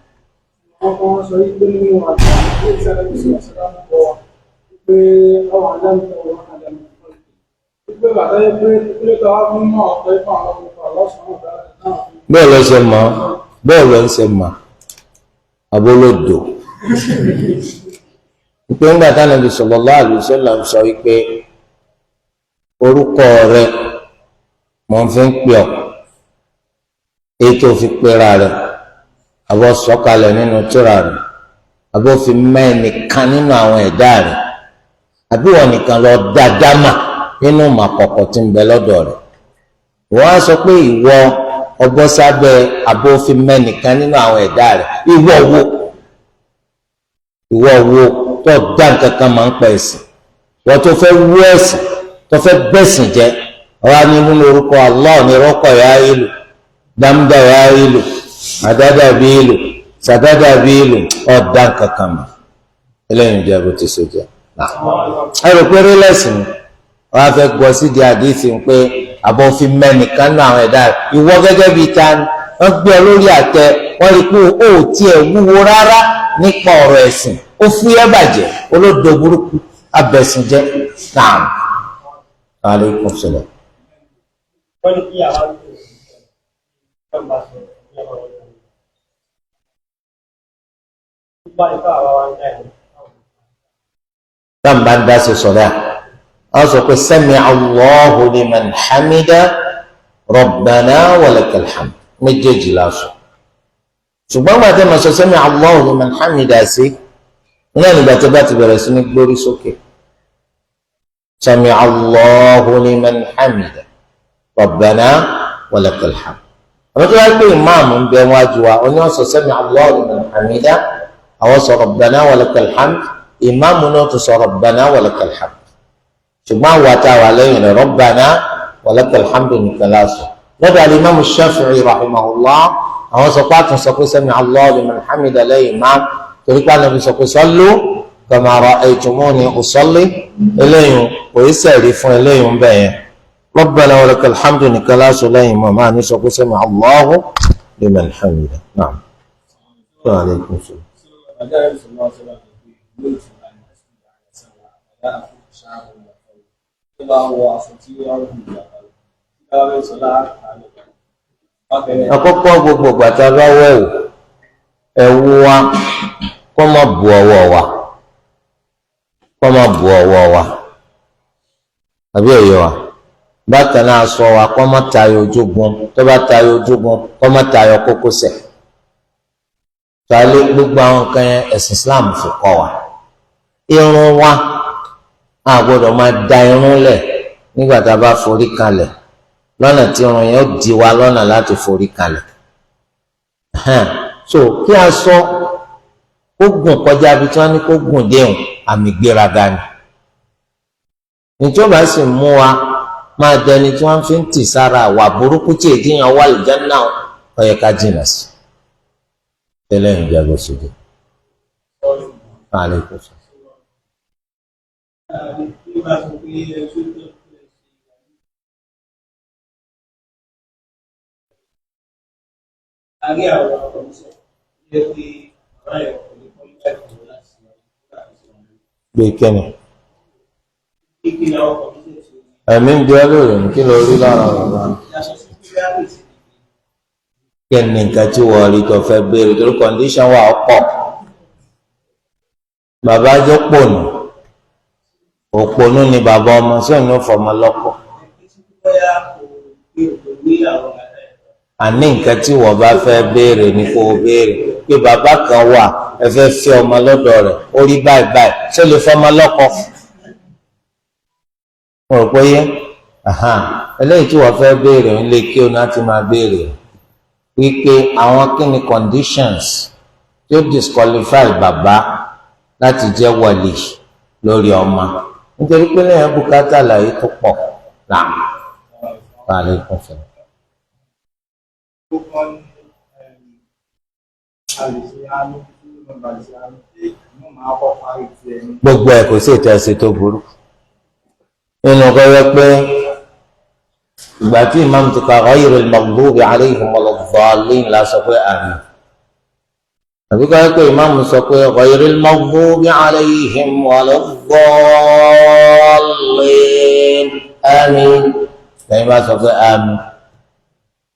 wọ́n kàn sọ wípé nínú àgbà ilé ìṣẹ̀lẹ̀ ìṣẹ̀lẹ̀ ìṣẹ̀lẹ̀ ń bọ̀ wípé ọwọ́ aláǹtọ̀ wọn àdàmú wípé bàtà yẹ pé ìpínlẹ̀ tó wá fún mọ́ ọ̀pẹ́ fún àwọn ọba lọ́sàn-án àṣàlẹ̀ náà. Bẹ́ẹ̀ ló ṣe mọ̀, bẹ́ẹ̀ ló ń ṣe mọ̀, abolódò. Wípé ńgbà táwọn Ànábì sallallahu alaihi wasallam sọ wípé orúkọ rẹ mọ̀ ń fi ń pè ọ́, ètò fi pera rẹ̀, àbọ̀ sọ̀kalẹ̀ nínú tírà rẹ̀, àbọ̀ fi mẹ́nìkan nínú àwọn ẹ̀dá rẹ̀, àbí wọn nìkan lọ dáadáa mà nínú màkọ̀kọ̀ tí ń bẹ lọ́dọ̀ rẹ̀. Wọ́n á sọ pé ìwọ ọgbọ́ sábẹ́ àbọ̀ fi mẹ́nìkan nínú àwọn ẹ̀dá rẹ̀. Ìwọ wo? Ìwọ wo tó dá nǹkan kan máa ń pa ẹ̀sìn? Wọ́n tó fẹ́ wú ẹ̀sìn, tó fẹ́ bẹ̀sìn jẹ́, ọ̀rá ní nínú orúkọ Allah ní rọ́kọ̀ ya ìlú, dámdá ya ìlú, àdádà bí ìlú, sàdádà bí ìlú, ọ̀dá kankan mọ̀. Eléyìí jẹ́ bó ti ṣe jẹ́. Ẹ rò pé rílẹ̀sì ni wọ́n á fẹ́ gbọ́ sídìí àdìsí pé àbọ̀ fi mẹ́nìkan náà àwọn ẹ̀dá rẹ̀. Ìwọ gẹ́gẹ́ bíi ta ni wọ́n gbé ọ lórí àtẹ, wọ́n rí pé ó tiẹ̀ wúwo rárá nípa ọ̀rọ̀ ẹ̀sìn, ó fúyẹ́ bàjẹ́, olódo burúkú abẹ̀sìnjẹ́. Naam. Aleykum salaam. Wọ́n ní kí àwọn àgbẹ̀ bá sọ ní ọmọ wọn lórí. Nípa ipá àwa wa ń dá ẹ̀. Táwọn bá ń dá sí sọ̀rọ̀ à, wọ́n sọ pé sami'a Allahu liman hamida rabbana wa lakal hamd, méjèèjì la sọ. Ṣùgbọ́n gbàtẹ́ màá sọ sami'a Allahu liman hamida sí, iná nígbà tó bá ti bẹ̀rẹ̀ sí ní gbórí sókè. Sami'a Allahu liman hamida rabbana wa lakal hamd. Àwọn tó bá pé ìmáàmù ń bẹ wájú wa, oní ọ̀sọ̀ sami'a Allahu liman hamida, àwọn sọ rabbana wa lakal hamd, ìmáàmù náà tó sọ rabbana wa lakal hamd. Ṣùgbọ́n àwọn àtàwà lẹ́yìn rẹ̀ rabbana wa lakal hamd nìkan lásọ. Lọ́dọ̀ al-Imam Shafi'i rahimahullah, àwọn sọ pé àtún sọ pé sami'a Allahu liman hamida lẹ́yìn ìmáàmù, torí pé Ànábì sọ pé sallu kama ra'aytumuni usalli, eléyìn kò í sẹ̀rí fún eléyìn bẹ́ẹ̀ yẹn. Rabbana wa lakal hamdu nìkan láṣọ lẹ́yìn mọ̀ máa ní sọ pé sami'a Allahu liman hamida. Naam. Wa alaykum salaam. Àkọ́kọ́ gbogbo gbàtà bá wẹ̀wù, ẹ̀wù wa kó má bu ọwọ́ wa, kó má bu ọwọ́ wa, àbí òye wa. Bákan náà aṣọ wa kó má tayọ ojúgun, tó bá tayọ ojúgun kó má tayọ kókósẹ̀. Tàlẹ́ gbogbo àwọn nǹkan yẹn ẹ̀sìn Islam fi kọ́ wa. Irun wa a gbọ́dọ̀ máa da irun lẹ̀ nígbà tá a bá forí kalẹ̀, lọ́nà tí irun yẹn ó di wa lọ́nà láti forí kalẹ̀. So kí aṣọ kó gùn kọjá ibi tí wọ́n ní kó gùn déhùn, àmì gbéraga ni. Níjọba sì mú wa máa dẹni tí wọ́n fi ń tì sára àwà burúkú tí èdèyàn wà lìjánná, ó yẹ ká jìnnà sí. Tẹ́lẹ̀ ń jẹ́ bó ṣe jẹ́. Aleykum salaam. Gbé kẹ́ni. Ẹ̀mí ń bí ọ lóore ní kí ló rí lára bàbá. Kí ni nǹkan tí wọ́n rí tó fẹ́ béèrè torí kọ́ndíṣọ̀n wà ọ̀pọ̀. Bàbá jọ pònú. Òpònú ni bàbá ọmọ sóun ní fọmọ lọ́kọ. Àní nǹkan tí wọ́n bá fẹ́ béèrè ni kó o béèrè pé bàbá kan wà ẹ fẹ́ fẹ́ ọmọ lọ́dọ̀ rẹ̀ ó rí báyìí báyìí, ṣé lè fọmọ lọ́kọ? Mo rò pé yé. Eléyìí tí wọ́n fẹ́ béèrè ń lé kí o náà ti máa béèrè wípé àwọn kí ni conditions tí ó disqualify bàbá láti jẹ́ wàlì lórí ọmọ, nítorí pé lẹ́yìn bùkátà àlàyé tó pọ̀ náà. Alaikum salaam. Gbogbo ní a lè ṣe àánú tí wọ́n bá lè ṣe àánú tí wọ́n máa kọ́ parí ti ẹni. Gbogbo ẹ̀ kò sí ètò ẹ̀sìn tó burú nínú kọ́yọ́ pé ìgbà tí ìmáàmù ti ka ghayril maghdubi alayhim waladdallin la sọ pé àmín, àbí kọ́yọ́ pé ìmáàmù sọ pé ghayril maghdubi alayhim waladdallin àmín, lẹ́yìn bá sọ pé àmín,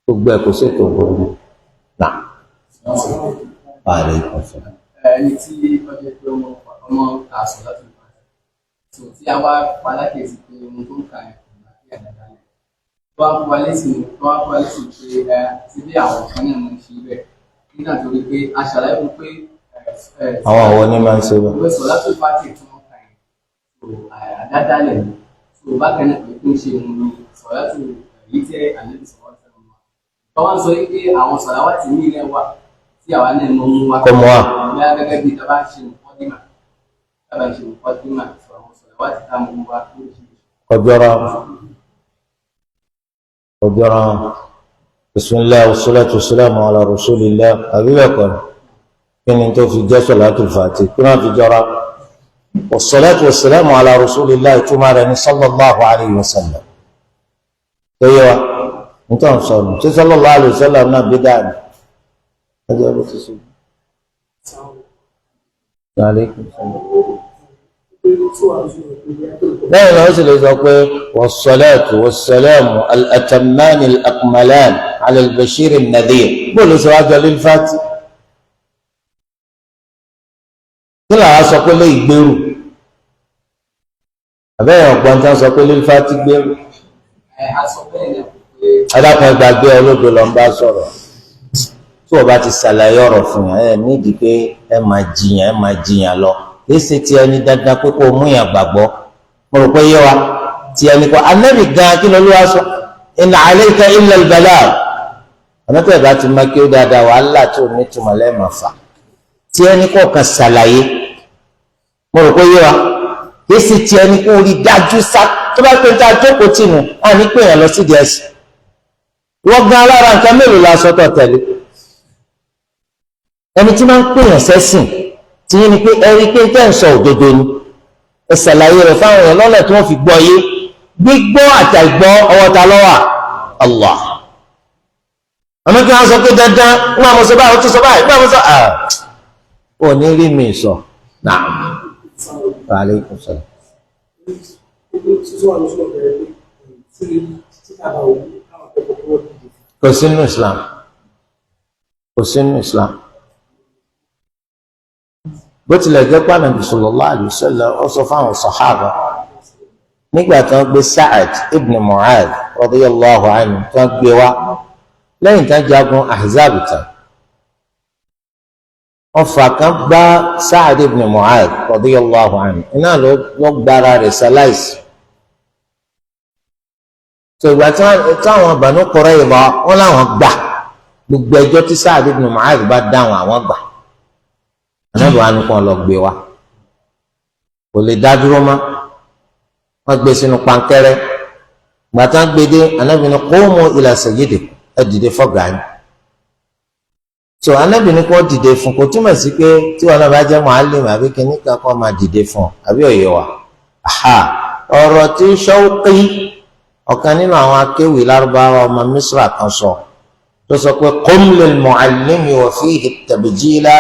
gbogbo ẹ̀ kò sí ètò burú náà. Alaikum salaam. Ẹni tí ọjọ́ pé ọmọ ọmọ kà sọ láti lè pàṣẹ tó tí a wá palákèsí pé ohun tó ń ka ẹ̀ kò bá kí àdàdà lẹ̀ tó wá fún wa lẹ́sìn, tó wá fún wa lẹ́sìn pé ẹ ti bí àwọn kan náà máa ń ṣe bẹ́ẹ̀ nígbà tó rí pé a ṣàlàyé fún pé ẹ Àwọn wo ni máa ń ṣe bẹ́ẹ̀? Ìwé sọ láti pàṣẹ tí wọ́n kà ẹ̀ tó àdàdà lẹ̀ tó bákan náà pé kí n ṣe òun ni sọ láti èyí tẹ́ àlejò sọ̀rọ̀ sẹ́wọ̀n wa tó wá ń sọ pé àwọn sọ̀làwátì ní ilẹ̀ wa tí àwa náà mọ̀ ń wá Kọ́ mọ́ wa. Bóyá gẹ́gẹ́ bí tá bá ń ṣe mùkọ́dìmà, tá bá ń ṣe mùkọ́dìmà, sọ àwọn sọ̀làwátì tá a mọ̀ wá lóríṣiríṣi. Kọjọra kọjọra. Bisimilahi wasalaatu wasalaamu ala rasulillah, àbí bẹ́ẹ̀ kọ́ ni? Kí ni tó fi jẹ́ sọ̀láàtù fàtí kí wọ́n fi jọra? Wasalaatu wasalaamu ala rasulillah, ìtumọ̀ rẹ̀ ní sallallahu alayhi wa sallam tó yẹ wa. Nítorí sọ̀rọ̀ ṣé sallallahu alayhi wa sallam náà bí dáa ni ọjọ́ bó ti sọ. Alaikum salaam. Lẹ́yìn náà ó sì lè sọ pé wassalatu wassalamu al-atammani al-akmalan ala al-bashir an-nadhir. Bó ló sọ wá jọ lílfàtì? Kí làwọn sọ pé lè gbèrú? Àbẹ́yẹn ọ̀gbọ́n tí wọ́n sọ pé lílfàtì gbèrú. Ẹ a sọ bẹ́ẹ̀ náà pé Adákan ìgbàgbé olódo ló ń bá sọ̀rọ̀. Tí wọ́n bá ti ṣàlàyé ọ̀rọ̀ fún yàn, ẹ nídìí pé ẹ máa jiyàn, ẹ máa jiyàn lọ. Kì í ṣe ti ẹni dandan pé kó o mú yàn gbàgbọ́. Mo rò pé yé wa. Ti ẹni kọ́ anábì gan kí ló ló wá sọ? In alayka illa al-balagh. Àmọ́tẹ́ ìbá ti máa kí ó dáadáa, wàhálà tó ní túmọ̀ lẹ́ẹ̀mọ̀ fà. Ti ẹni kọ́ kan ṣàlàyé. Mo rò pé yé wa. Kì í ṣe ti ẹni kó rí dájú sá. Tó bá pé tá a jókòó tì nù, á ní pè yàn lọ sídìí ẹ̀sìn. Wọ́n gan alára nǹkan mélòó la sọ́tọ̀ tẹ̀lé? Ẹni tí máa ń pèèyàn sẹ́sìn tí yín ni pé ẹ rí i pé tẹ́ ń sọ òdodo ni, ẹ ṣàlàyé rẹ̀ fáwọn èèyàn lọ́nà tí wọ́n fi gbọ́ yé. Gbígbọ́ àtàìgbọ́ ọwọ́ ta ló wà? Allah. Àmọ́ kí wọ́n sọ pé dandan wọ́n máa mọ̀ sọ báyìí, ó tún sọ báyìí, wọ́n máa mọ̀ sọ à ò ní rí mi sọ náà. Alaikum salaam. Kò sínú Islam, kò sínú Islam. Bó tilẹ̀ jẹ́ pé Ànábì sallallahu alaihi wasallam ó sọ fáwọn sàhábà nígbà tí wọ́n gbé Sa'ad ibn Mu'adh radiyallahu anhu, tí wọ́n gbé wá lẹ́yìn tí wọ́n jagun Ahzab tán, ọfà kan gbá Sa'ad ibn Mu'adh radiyallahu anhu, iná ló gbára rẹ̀ sáláìsì. Tó ìgbà táwọn Banu Qurayza wọn làwọn gbà gbogbo ẹjọ́ tí Sa'ad ibn Mu'adh bá dáhùn, àwọn gbà. Ànábì wa ni kò lọ gbé wa, kò lè dá dúró mọ́. Wọ́n gbé sínú pankẹ́rẹ́. Gbàtà gbé dé, Ànábì ní qumu ila sayyidikum, ẹ dìde fọ́gà yín. So Ànábì ní kò dìde fún, kò túmọ̀ sí pé tí wọn náà bá jẹ́ muallim àbí kíní kan kọ́ máa dìde fún ọ, àbí òye wa? Aha, ọ̀rọ̀ tí Shawqi, ọ̀kan nínú àwọn akéwì lárúbáwá ọmọ Misra kan sọ, tó sọ pé qum lil muallimi wa fihi at-tabjila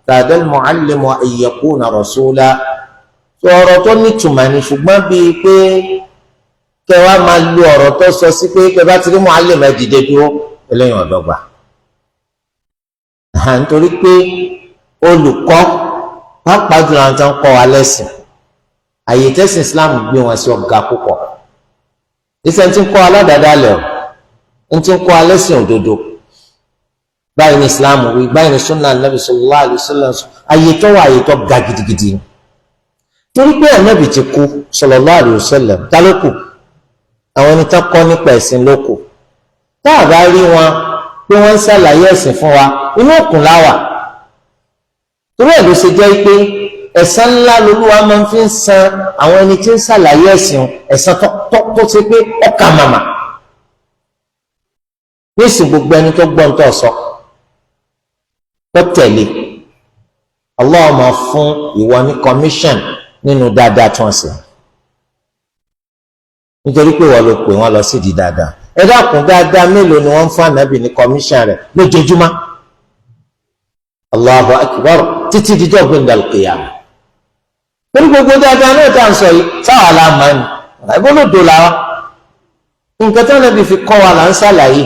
kada al-muallimu an yakuna rasula. Tó ọ̀rọ̀ tó nítumọ̀ ni, ṣùgbọ́n bíi pé kẹ wá máa lu ọ̀rọ̀ tó sọ sí pé kẹ bá ti rí muallim ẹ dìde dúró, eléyìí ọ̀dọ́gba. Nítorí pé olùkọ́, pàápàá jùlọ àwọn tó ń kọ́ wa lẹ́sìn, àyè tẹ́sìn Islam gbé wọn sí ọ̀gá púpọ̀. Iṣẹ́ tí ń kọ́ aládàáda lẹ̀ o, ń ti ń kọ́ alẹ́ sìn òdodo. Báyìí ní Islam wí, báyìí ní sunnah Nabi sallallahu alaihi wasallam. Ayé tó wà, ayé tó ga gidigidi ni. Torí pé Ànábì ti kú sallallahu alaihi wasallam, ta ló kù? Àwọn ẹni tán kọ́ nípa ẹ̀sìn ló kù. Tá a bá rí wọn pé wọ́n ń ṣàlàyé ẹ̀sìn fún wa, inú òkun láwà. Torí ẹ̀ ló ṣe jẹ́ pé ẹ̀san ńlá lolúwa máa ń fi ń san àwọn ẹni tí ń ṣàlàyé ẹ̀sìn, ẹ̀san tó ṣe pé ọkà màmá. Nísìn gbogbo ẹni tó gbọ́n tó sọ tó tẹ̀lé, Allah máa fún ìwọ ní commission nínú dáadáa tí wọ́n ṣe, nítorí pé wọ́n ló pè wọ́n lọ sídìí dáadáa. Ẹ dákun, dáadáa mélòó ni wọ́n ń fún ànábì ní commission rẹ̀ lójoojúmọ́? Allahu akbar, títí dídọ́ gbẹ̀ndàl qiyamah. Torí gbogbo dáadáa náà tá à ń sọ yìí, sáwà la máa ní àìbólódò làwa. Nǹkan tí ànábì fi kọ́ wa là ń ṣàlàyé.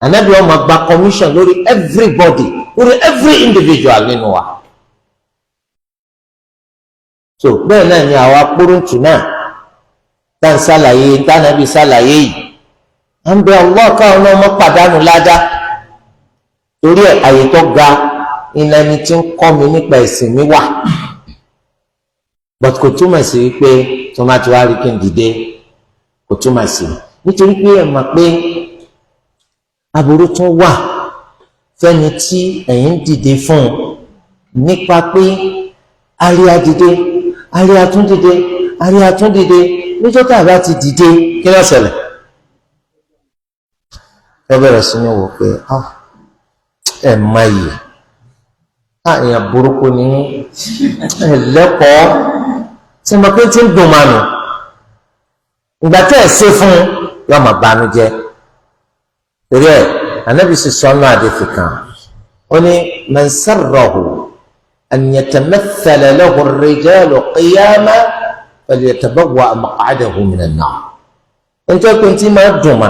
Ànábì ó máa gba commission lórí everybody, lórí every individual nínú wa. So bẹ́ẹ̀ náà ni àwa kúrúntù náà tá à ń ṣàlàyé tánàbí ṣàlàyé yìí, à ń bẹ Allah káwọn náà mọ́ pàdánù ládàá. Torí ẹ̀, àyè tó ga ilẹ̀ ẹni tí ń kọ́ mi nípa ẹ̀sìn mi wà, but kò túmọ̀ sí wípé tó má ti wá rí kí n dìde, kò túmọ̀ sí. Nítorí pé ẹ mọ̀ pé aburú tún wà fẹ́ni tí ẹ̀yin ń dìde fún un, nípa pé arí adìde, arí atúndìde, arí atúndìde. Níjọ́ tá a bá ti dìde, kí ló ṣẹlẹ̀? Ẹ bẹ̀rẹ̀ sí ní wò pé ẹ má yìí, èèyàn burúkú ní ẹ lẹ́kọ̀ọ́ tí mo pé tí ń dùn mánu. Ìgbà tẹ́ ẹ ṣe fún yóò máa banújẹ́. Torí ẹ, Ànábì sì sọ ọ́nà àdìsí kan, ó ní man sarrahu an yatamathala lahu ar-rijalu qiyaman falyatabawwa' maq'adahu minan nar. Nítorí pé tí máa dùn mà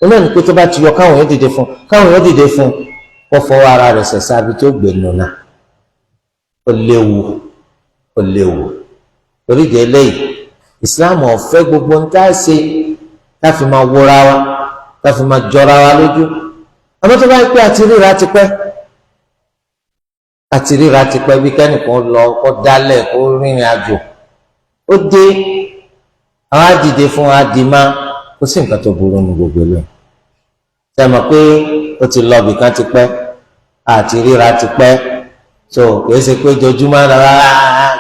ó náà ní pé tó bá ti yọ káwọn yóò dìde fún, káwọn yóò dìde fún, kó fọwọ́ ara rẹ̀ ṣẹ̀ṣẹ̀ àbí tó gbé nù náà. Ó léwu, ó léwu. Torí de eléyìí, Ìsìláàmù ò fẹ́ gbogbo ń tá a ṣe tá a fi máa wúra wa, tá a fi máa jọra wa lójú. Àmọ́ tó bá yẹ pé àti ríra ti pẹ́, àti ríra ti pẹ́, bí kẹ́nìkan lọ kó dálẹ̀, kó rìnrìn àjò, ó dé, àwọn àdìde fún àdìmá, kó sì nǹkan tó burú nu gbogbo eléyìí. Ṣe mọ̀ pé ó ti lọ bìkan ti pẹ́, àti ríra ti pẹ́, so kìí ṣe pé jojúmọ́ rárá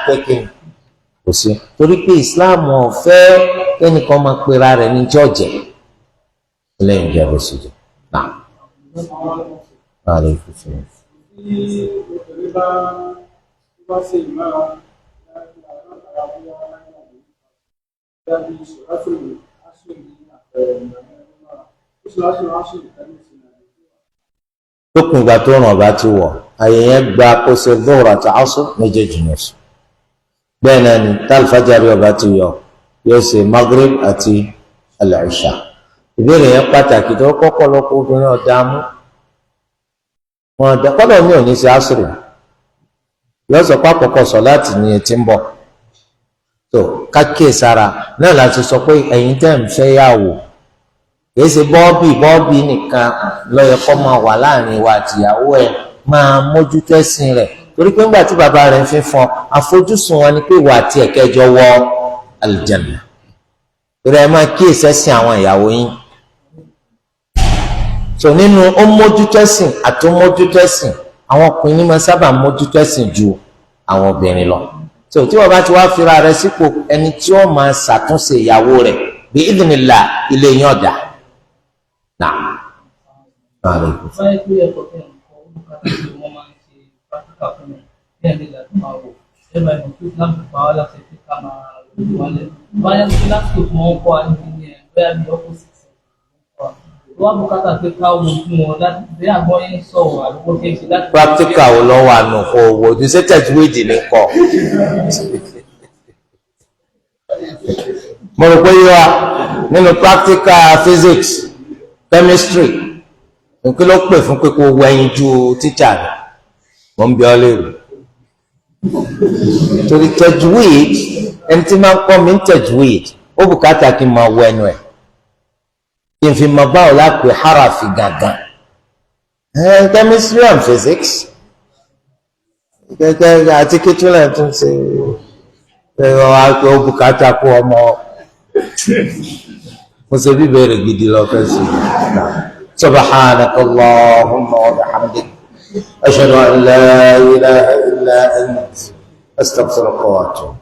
kékeré kò sí. Torí pé Islam ò fẹ́ kẹ́nìkan máa pera rẹ̀ ní jọ́ọ̀jẹ̀ lẹ́yìn ìjọba oṣù jẹ́ náà. Aleykum salaam. Tí obìnrin bá ṣe ìmára látara bóyá bóyá bí sọ̀rọ̀sọ̀rọ̀ aṣọ ní àpẹẹrẹ ìgbà mẹ́rin mára ó sọ̀rọ̀sọ̀rọ̀ aṣọ ìtẹ́lẹ̀ sí ìrìnàjò. Lópin ìgbà tó ràn ọba ti wọ̀, àyè yẹn gba kó ṣe dhuhr àti asr méjèèjì ní oṣù. Bẹ́ẹ̀ náà ni tálífàjárí ọba ti yọ, yóò ṣe maghrib àti al-isha. Ìbéèrè yẹn pàtàkì tó kọ́kọ́ lọ́kọ́. Obìnrin ọ̀dààmú wọn ọ̀dà kọ́dọ̀ mi ò ní ṣe asr, yóò sọ pé àkọ́kọ́ sọ láti ní etí ń bọ̀ tó kákíyè sára náà láti sọ pé ẹ̀yin tẹ́ ń fẹ́ yàwó, kìí ṣe bọ́ọ̀bì bọ́ọ̀bì nìkan ló yẹ kó máa wà láàrin wa àtìyàwó ẹ̀, máa mójútó ẹ̀sìn rẹ̀. Torí pé ńgbà tí bàbá rẹ̀ ń fi fọn, àfojúsùn wọn ni pé ìwà àti ẹ̀kẹ́jọ wọ àlùjánnà. Torí ẹ máa kíyèsí ẹ̀sìn àwọn ìyàwó yín. So nínú ó mójútó ẹ̀sìn àti ó mójútó ẹ̀sìn, àwọn ọkùnrin ní máa sábà mójútó ẹ̀sìn ju àwọn obìnrin lọ. So tí wọ́n bá ti wá fira rẹ̀ sípò ẹni tí ó máa ṣàtúnṣe ìyàwó rẹ̀, bí idhnillah, ilé yín ọ̀dà náà. Báyìí pé ẹ̀kọ́ tẹ̀ ń kọ́ olùkàtà tí wọ́n máa ń ṣe practical fún mi bí ẹ̀mí ìlà tó máa wò ẹ̀rọ ìmọ̀ tó Islam fi pa wá láṣẹ pé ká máa lòdì wálẹ̀. Báyọ̀ pé lásìkò tí wọ́n kọ́ wa níbi ní ẹ̀ bóyá bí opposite sex ló ń kọ́ wa. Wọ́n bùkátà pé ká wo fún wọn láti bí àgbọ̀n yẹn ń sọ̀rọ̀ àdúgbò ṣe ń ṣe láti. Practical wo lọ wà nù kó wò ní ṣé tajwid ní kọ? Mo rò pé yíwa nínú practical physics, chemistry, nǹkan ló pè fún pé kó wẹ̀yìn ju tíṣà rẹ̀. Mo ń bi ọ́ léèrè torí tajwid, ẹni tí máa ń kọ́ mi ń tajwid, ó bùkátà kí n máa wọ ẹnu ẹ̀. Kí n fi mọ báwo lápè harafi gàgàn. Chemistry and physics kẹkẹ àti kìtìlẹ̀ tún ṣe ẹ̀rọ àpè òbúkátà kó ọmọ. Mo ṣe bí bẹ̀rẹ̀ gidi lọ fẹ́ sí i. Subhanaka Allahumma wa bihamdik, ashhadu an la ilaha illa ant, astaghfiruka wa atubu.